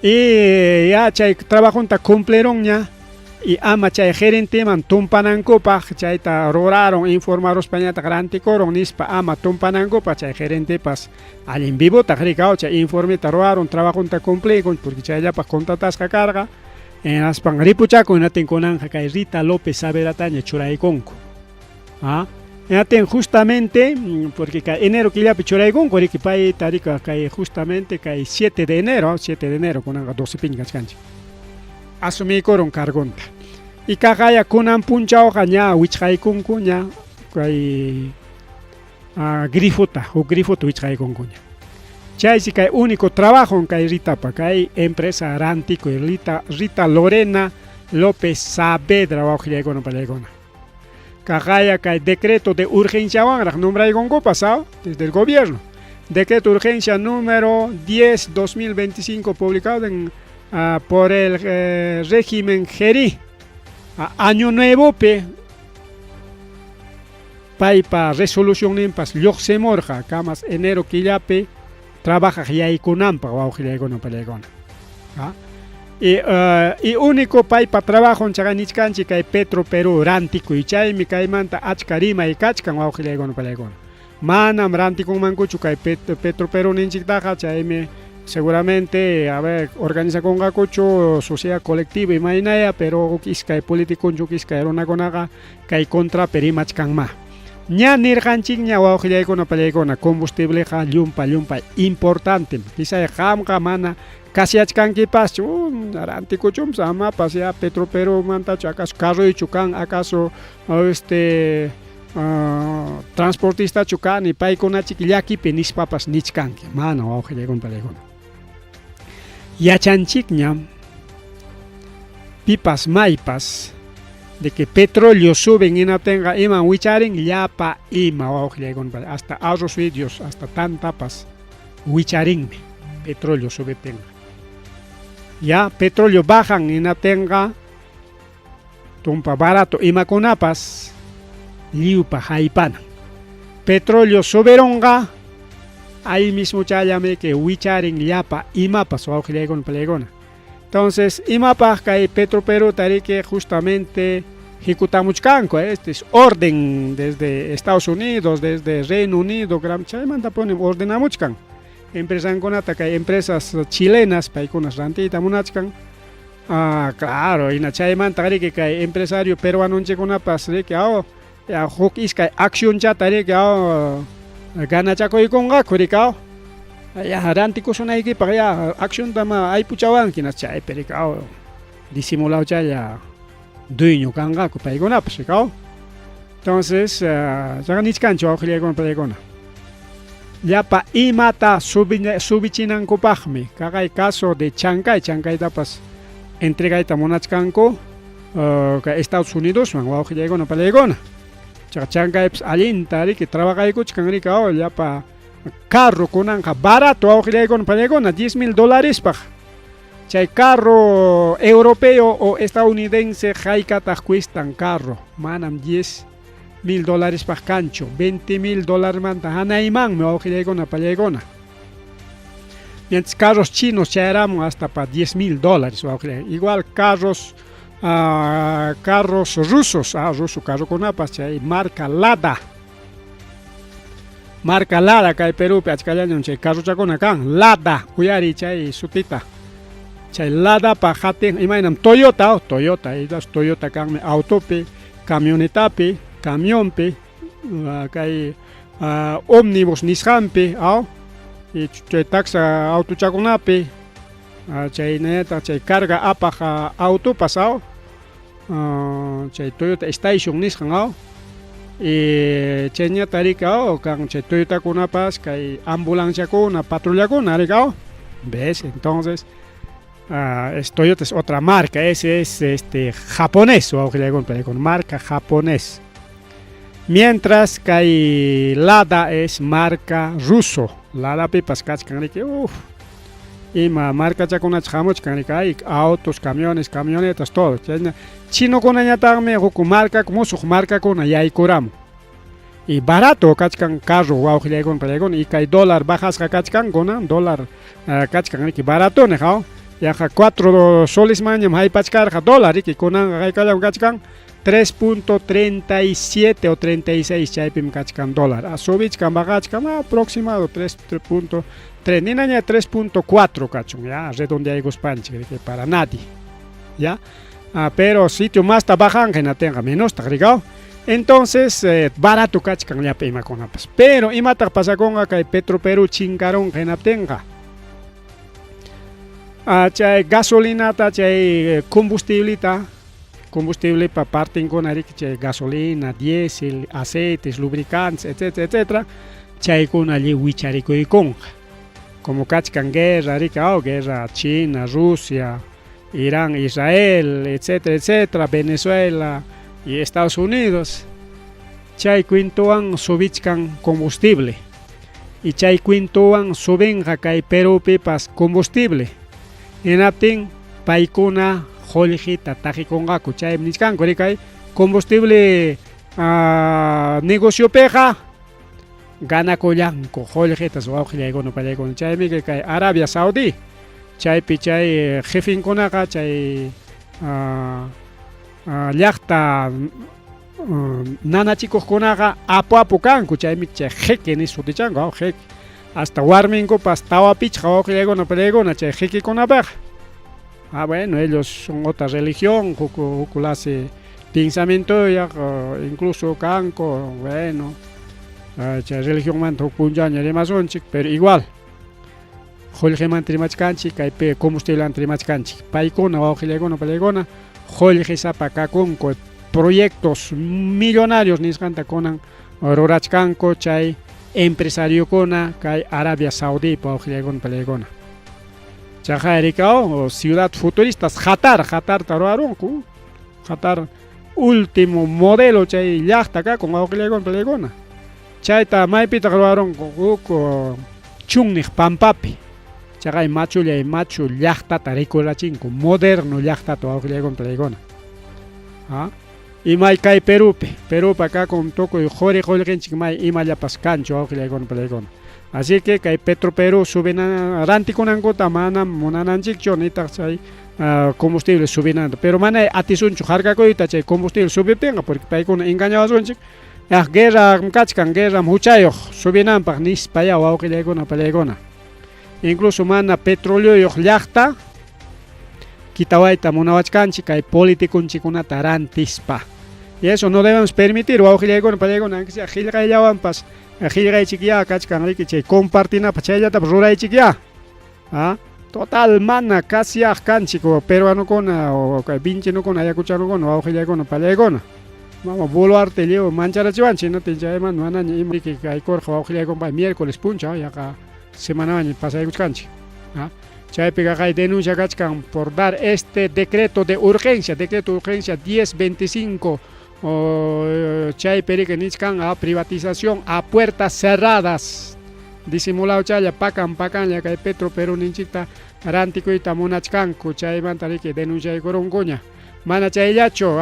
y ya chay trabajonta cumplirunña y ama chay gerenteman tumpanankupaq chayta ruraron informaruspañataq rantikurun nispa ama tumpanankupaq chay gerentepas allin vivotaq rikaw chay informeta ruraron trabajonta cumplikun porque chayllapaq contratasqa karqa hinaspan ripuchakun hinatin kunanja kay Rita López Saavedrataña churaykunku hinatin justamente porque kay enero killapi churaykunku riki payta rika kay justamente kay 7 de enero 7 de enero kunanqa 12 piña kachkanchik asumikurun cargonta y kaqaya kunan punchawqa ña wichqaykunku ña kay grifota huk grifota wichqaykunkuña chaysi kay único trabajo kay Ritapa kay empresa rantikuy Rita Lorena López Saavedra wawqillaykuna pallaykuna kaqaya kay decreto de urgenciawanraq nombraykunkupas desde el gobierno decreto de urgencia número 10 2025 publicado en por el régimen Jerí año nuevo pe paypa resolución ninpas lluqsimurqa kamas enero killapi trabajaq yaykunanpaq wawqillaykuna pallaykuna y único paypa trabajon chaqa nichkanchik kay Petroperú rantikuy chaymi kaymanta achka rimay kachkan wawqillaykuna pallaykuna manam rantikunmankuchu kay Petroperú ninchiktaqa chaymi seguramente a ver organizakunqakuchu sociedad colectiva imaynaya pero huk iskay politiconchu huk iskay runakunaqa kay contrapi rimachkanma. Ña nirqanchikña wawqillaykuna pallaykuna combustibleqa llumpa llumpay importantem. Quizá qamqa mana kasiachkankipaschu, rantikuchunpas amapas ya Petroperúmantachu acaso carroychu kan, acaso este transportistachu kani, paykunachik llakipi nispapas nichkanki. Mana wawqillaykuna pallaykuna. Yachanchikñam pipas maypas de que petróleo suben hinaptinqa iman wicharin llapa ima wawqillaykuna hasta arroz fideos hasta tantapas wicharinmi petróleo subiptinqa. Ya petróleo bajan hinaptinqa tumpa barato imakunapas lliwpa haypanan. Petróleo subirunqa ahí mismo challami que wicharin llapa imapas wawqillaykuna pallaykuna. Entonces, imapaq kay Petroperú tariki justamente hikutamuchkanku, este es orden desde Estados Unidos, desde Reino Unido, chaymanta ponen ordenamuchkan. Empresankunata kay empresas chilenas paykunas rantiyta munachkan. Ah, claro, hina chaymanta riki kay empresario peruanonchikkunapas riki aw huk iskay accionchata riki aw ganachakuykunqaku riki aw. Ya rantikusunaykipaq ya accionta ma aypuchawanki nas chaypi riki aw disimulado chaylla dueño kanqaku paykunapas riki aw. Entonces, chaqa nichkanchu wawqillaykuna pallaykuna. Llapa imata subichinankupaqmi kaqay caso de Chancay, Chancaytapas entregayta munachkanku kay Estados Unidosman wawqillaykuna pallaykuna. Chaqa Chancaypas allinta riki trabajaykuchkan riki aw llapa carro kunanqa barato wawqillaykuna pallaykuna 10 mil dollarespaq. Chay carro europeo o estadounidense haykataq cuestan carro, manam 10 mil dollarespaq kanchu, 20 mil dólarmanta hanaymanmi wawqillaykuna pallaykuna. Mientras carros chinos chayaramun hasta pa 10 mil dólares wawqillay. Igual carros carros rusos, ruso carrokunapas chay marca Lada. Marca Lada kay Perúpi achkallañam chay carrochakuna kan, Lada uyariy chay sutita. Chay Ladapa hatin imaynam Toyota, Toyota, Toyota kanmi autopi, camionetapi, camionpi, kay ómnibus nisqanpi, aw, y chay taxa autochakunapi, chaynallataq chay carga apaq autopas, aw, chay Toyota Station nisqan, aw, y chayñata riki aw kan chay Toyotakunapas kay ambulanciakuna, patrullakuna riki aw. ¿Ves? Entonces, es Toyota es otra marca, ese es este japonés, con marca japonés. Mientras kay Lada es marca ruso. Lada pipas kachkan riki, uff. Ima marcachakunacha hamuchkan riki, hay autos, camiones, camionetas, todo. Chayna chinokunañataqmi huk marca, musuq marcakuna yaykuramun. Y barato kachkan carro wawqillaykuna pallaykuna y kay dólar bajasqa kachkan kunan dólar kachkan riki barato niq aw. Yaqa 4 soles manñam haypachkarqa dólar riki kunanqa haykallam kachkan 3.37 o 36 chaypim kachkan dólar. Subichkan bajachkan aproximado 3.3 ninaña 3.4 kachun ya redondeaykuspanchik riki para nadie. Ya. Pero sitio masta bajanqa hinatinqa menostaq riki aw. Entonces, barato kachkan llapa imakunapas. Pero imataq pasakunqa kay Petroperú chinkarunqa hinaptinqa. Chay gasolinata, chay combustiblita, combustiblepa partinkuna riki chay gasolina, diésel, aceites, lubricantes, etcétera, etcétera, chaykuna lliw wicharikuykunqa. Como kachkan guerra riki aw, guerra China, Rusia, Irán, Israel, etcétera, etcétera, Venezuela y Estados Unidos. Chay cuentowan subichkan combustible. Y chay cuentowan subinqa kay Perúpipas combustible. Hinaptin paykuna qullqita taqikunqaku chaymi nichkanku riki kay combustible negociopiqa ganakullanku qullqitas wawqillaykuna pallaykuna chaymi kay Arabia Saudí chaypi chay jefinkunaqa chay llaqta nanachikuqkunaqa apu apu kanku chaymi chay jeque nispa sutichanku aw jeque hasta warminkupas tawa pichqa wawqillaykuna pallaykuna chay jequekunapiqa. Bueno, ellos son otra religión, huk clase Pensamientoyaq incluso kanku, bueno, chay religionmanta huk punchawña rimasunchik, pero igual qullqimanta rimachkanchik, kay combustiblemanta rimachkanchik. Paykuna wawqillaykuna pallaykuna qullqisapa kakunku, proyectos millonarios nisqanta kunan rurachkanku chay empresariokuna kay Arabia Saudí wawqillaykuna pallaykuna. Chaqay rikaw ciudad futuristas Qatar, Qatarta ruwarunku, Qatar último modelo chay llaqta kakun wawqillaykuna pallaykuna. Chayta maypitaq ruwarunku huk chunniq pampapi. Chaqay machullay machu llaqtata rikurachinku, moderno llaqtata wawqillaykuna pallaykuna. Imay kay Perupi, Perupa kakun tukuy quri qullqinchik may imallapas kanchu wawqillaykuna pallaykuna. Así que kay Petro Perú subina rantikunankuta manam munananchikchu nitaq chay combustible subinanta, pero mana atisunchu harkakuyta chay combustible subiptinqa, porque paykuna engañawasunchik. Ah, guerra kachkan, guerra huchayuq subinanpaq nispa ya wawqillaykuna pallaykuna. Incluso mana petroleoyuq llaqta kitawayta munawachkanchik kay politikunchikunata rantispa. Y eso no debemos permitir wawqillaykuna pallaykuna, aunque sea qillqayllawanpas qillqaychik ya kachkan riki chay compartinapaq chayllatapas ruraychik ya. Total mana casi kanchik peruanokuna o vinchinokuna ayacuchanokuna wawqillaykuna pallaykuna. Mama Boluarte lliw mancharachiwanchik natin chaymanta manaña ima riki kaykurqa wawqillaykuna miércoles punchaw yaqa semanaña pasaykuchkanchik. Chaypi kay denuncia kachkan por dar este decreto de urgencia, decreto de urgencia 1025, chaypi riki nichkan a privatización a puertas cerradas. Disimulado chaylla pakan pakanlla kay Petro Perú ninchikta rantikuyta munachkanku chaymanta riki denunciaykurunkuña. Mana chayllachu,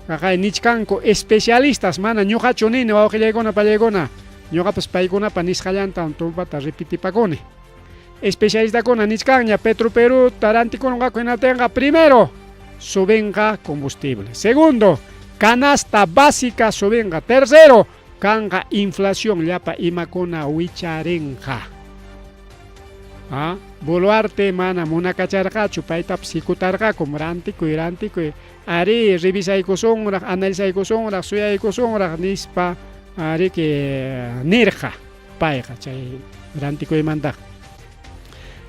kaqay nichkanku especialistas mana ñuqachu nini wawqillaykuna pallaykuna, ñuqapas paykunapa nisqallanta tumpata repitipakuni. Especialistakuna nichkanña Petro Perú rantikunqaku hinatinqa primero subinqa combustible, segundo canasta básica subinqa, tercero kanqa inflación llapa imakuna wicharinqa. Boluarte mana munakacharqachu paytapas hikutarqaku rantikuy rantikuy ari revisaykusunraq analizaykusunraq suyaykusunraq nispa riki nirqa payqa chay rantikuymantaqa.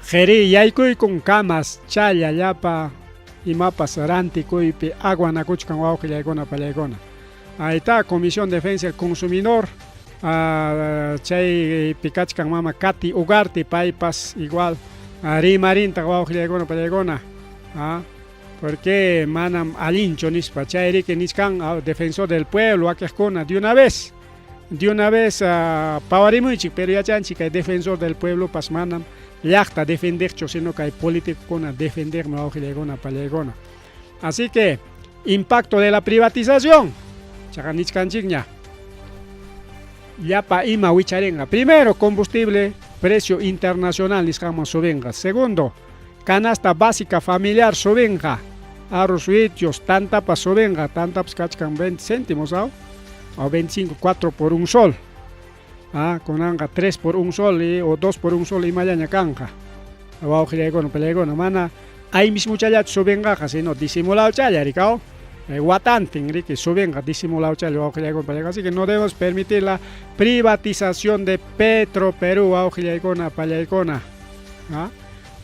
Qhiri yaykuykun kamas challa llapa imapas rantikuypi aguanakuchkan wawqillaykuna pallaykuna. Ahí está Comisión de Defensa del Consumidor, chaypi kachkan mama Katy Ugarte paypas igual rimarintaq wawqillaykuna pallaykuna. Porque manam allinchu nispa chay riki nichkan defensor del pueblo wakiqkuna de una vez pawarimuychik, pero yachanchik kay defensor del pueblo pas manam llaqta defendeqchu, sino kay políticokuna defendermi wawqillaykuna pallaykuna. Así que impacto de la privatización chaqa nichkanchikña llapa ima wicharinqa. Primero, combustible precio internacional nisqanman subinqa. Segundo, canasta básica familiar subinqa. Arroz huichos, tantapas subinqa, tantapas kachkan 20 céntimos, ¿ah? O 25, 4 por un sol. Kunanqa 3 por un sol o 2 por un sol imallaña kanqa. Wawqillaykuna pallaykuna mana ahí mismo challachu subinqaqa, sino disimulado challa rikaw. Watantin riki subinqa disimulado challa wawqillaykuna pallaykuna. Así que no debemos permitir la privatización de Petro Perú wawqillaykuna pallaykuna.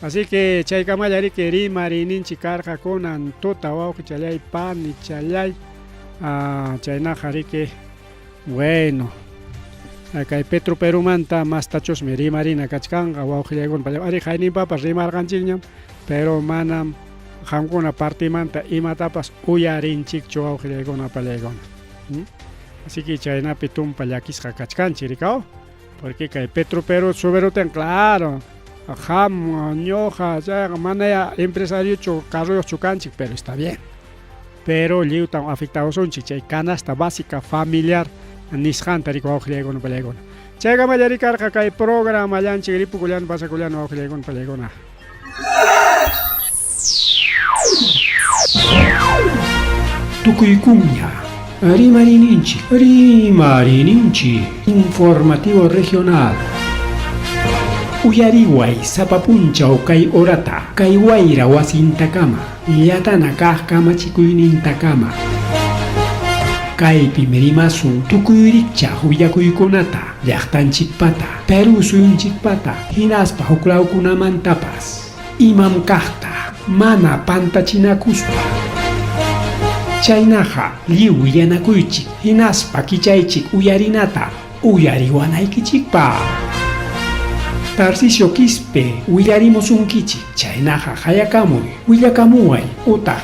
Así que chaykamalla riki rimarininchik karqa kunan tuta wawqichallay panichallay. Chaynaqa riki bueno, kay Petro Perumanta mastachusmi rimarina kachkanqa wawqillaykuna pallaykuna. Ari hayninpapas rimarqanchikñam, pero manam qamkuna partimanta imatapas uyarinchikchu wawqillaykuna pallaykuna. Así que chaynapi tumpa llakisqa kachkanchik rikaw, porque kay Petro Perú subirutin, claro, qam ñuqa chayqa manaya empresariochu carroyuqchu kanchik, pero está bien. Pero lliwtam afectawasunchik chay canasta básica familiar nisqanta rikuy wawqillaykuna pallaykuna. Chaykamalla rikarqa kay programa llanchik ripukullana pasakullana wawqillaykuna pallaykuna. Tukuykuña rimarininchik, rimarininchik, informativo regional. Uyariway sapa punchaw kay horata, kay wayra wasintakama, llatana kaq kamachikuynintakama. Kaypim rimasun tukuy rikchaq willakuykunata, llaqtanchikpata, Perú suyunchikpata, hinaspa huklawkunamantapas. Imam kaqta, mana pantachinakuspa. Chaynaqa lliw willanakuychik, hinaspa kichaychik uyarinata uyariwanaykichikpaq. Tarcisio Quispe willarimusunkichik, chaynaqa qayakamuy, willakamuway utaq.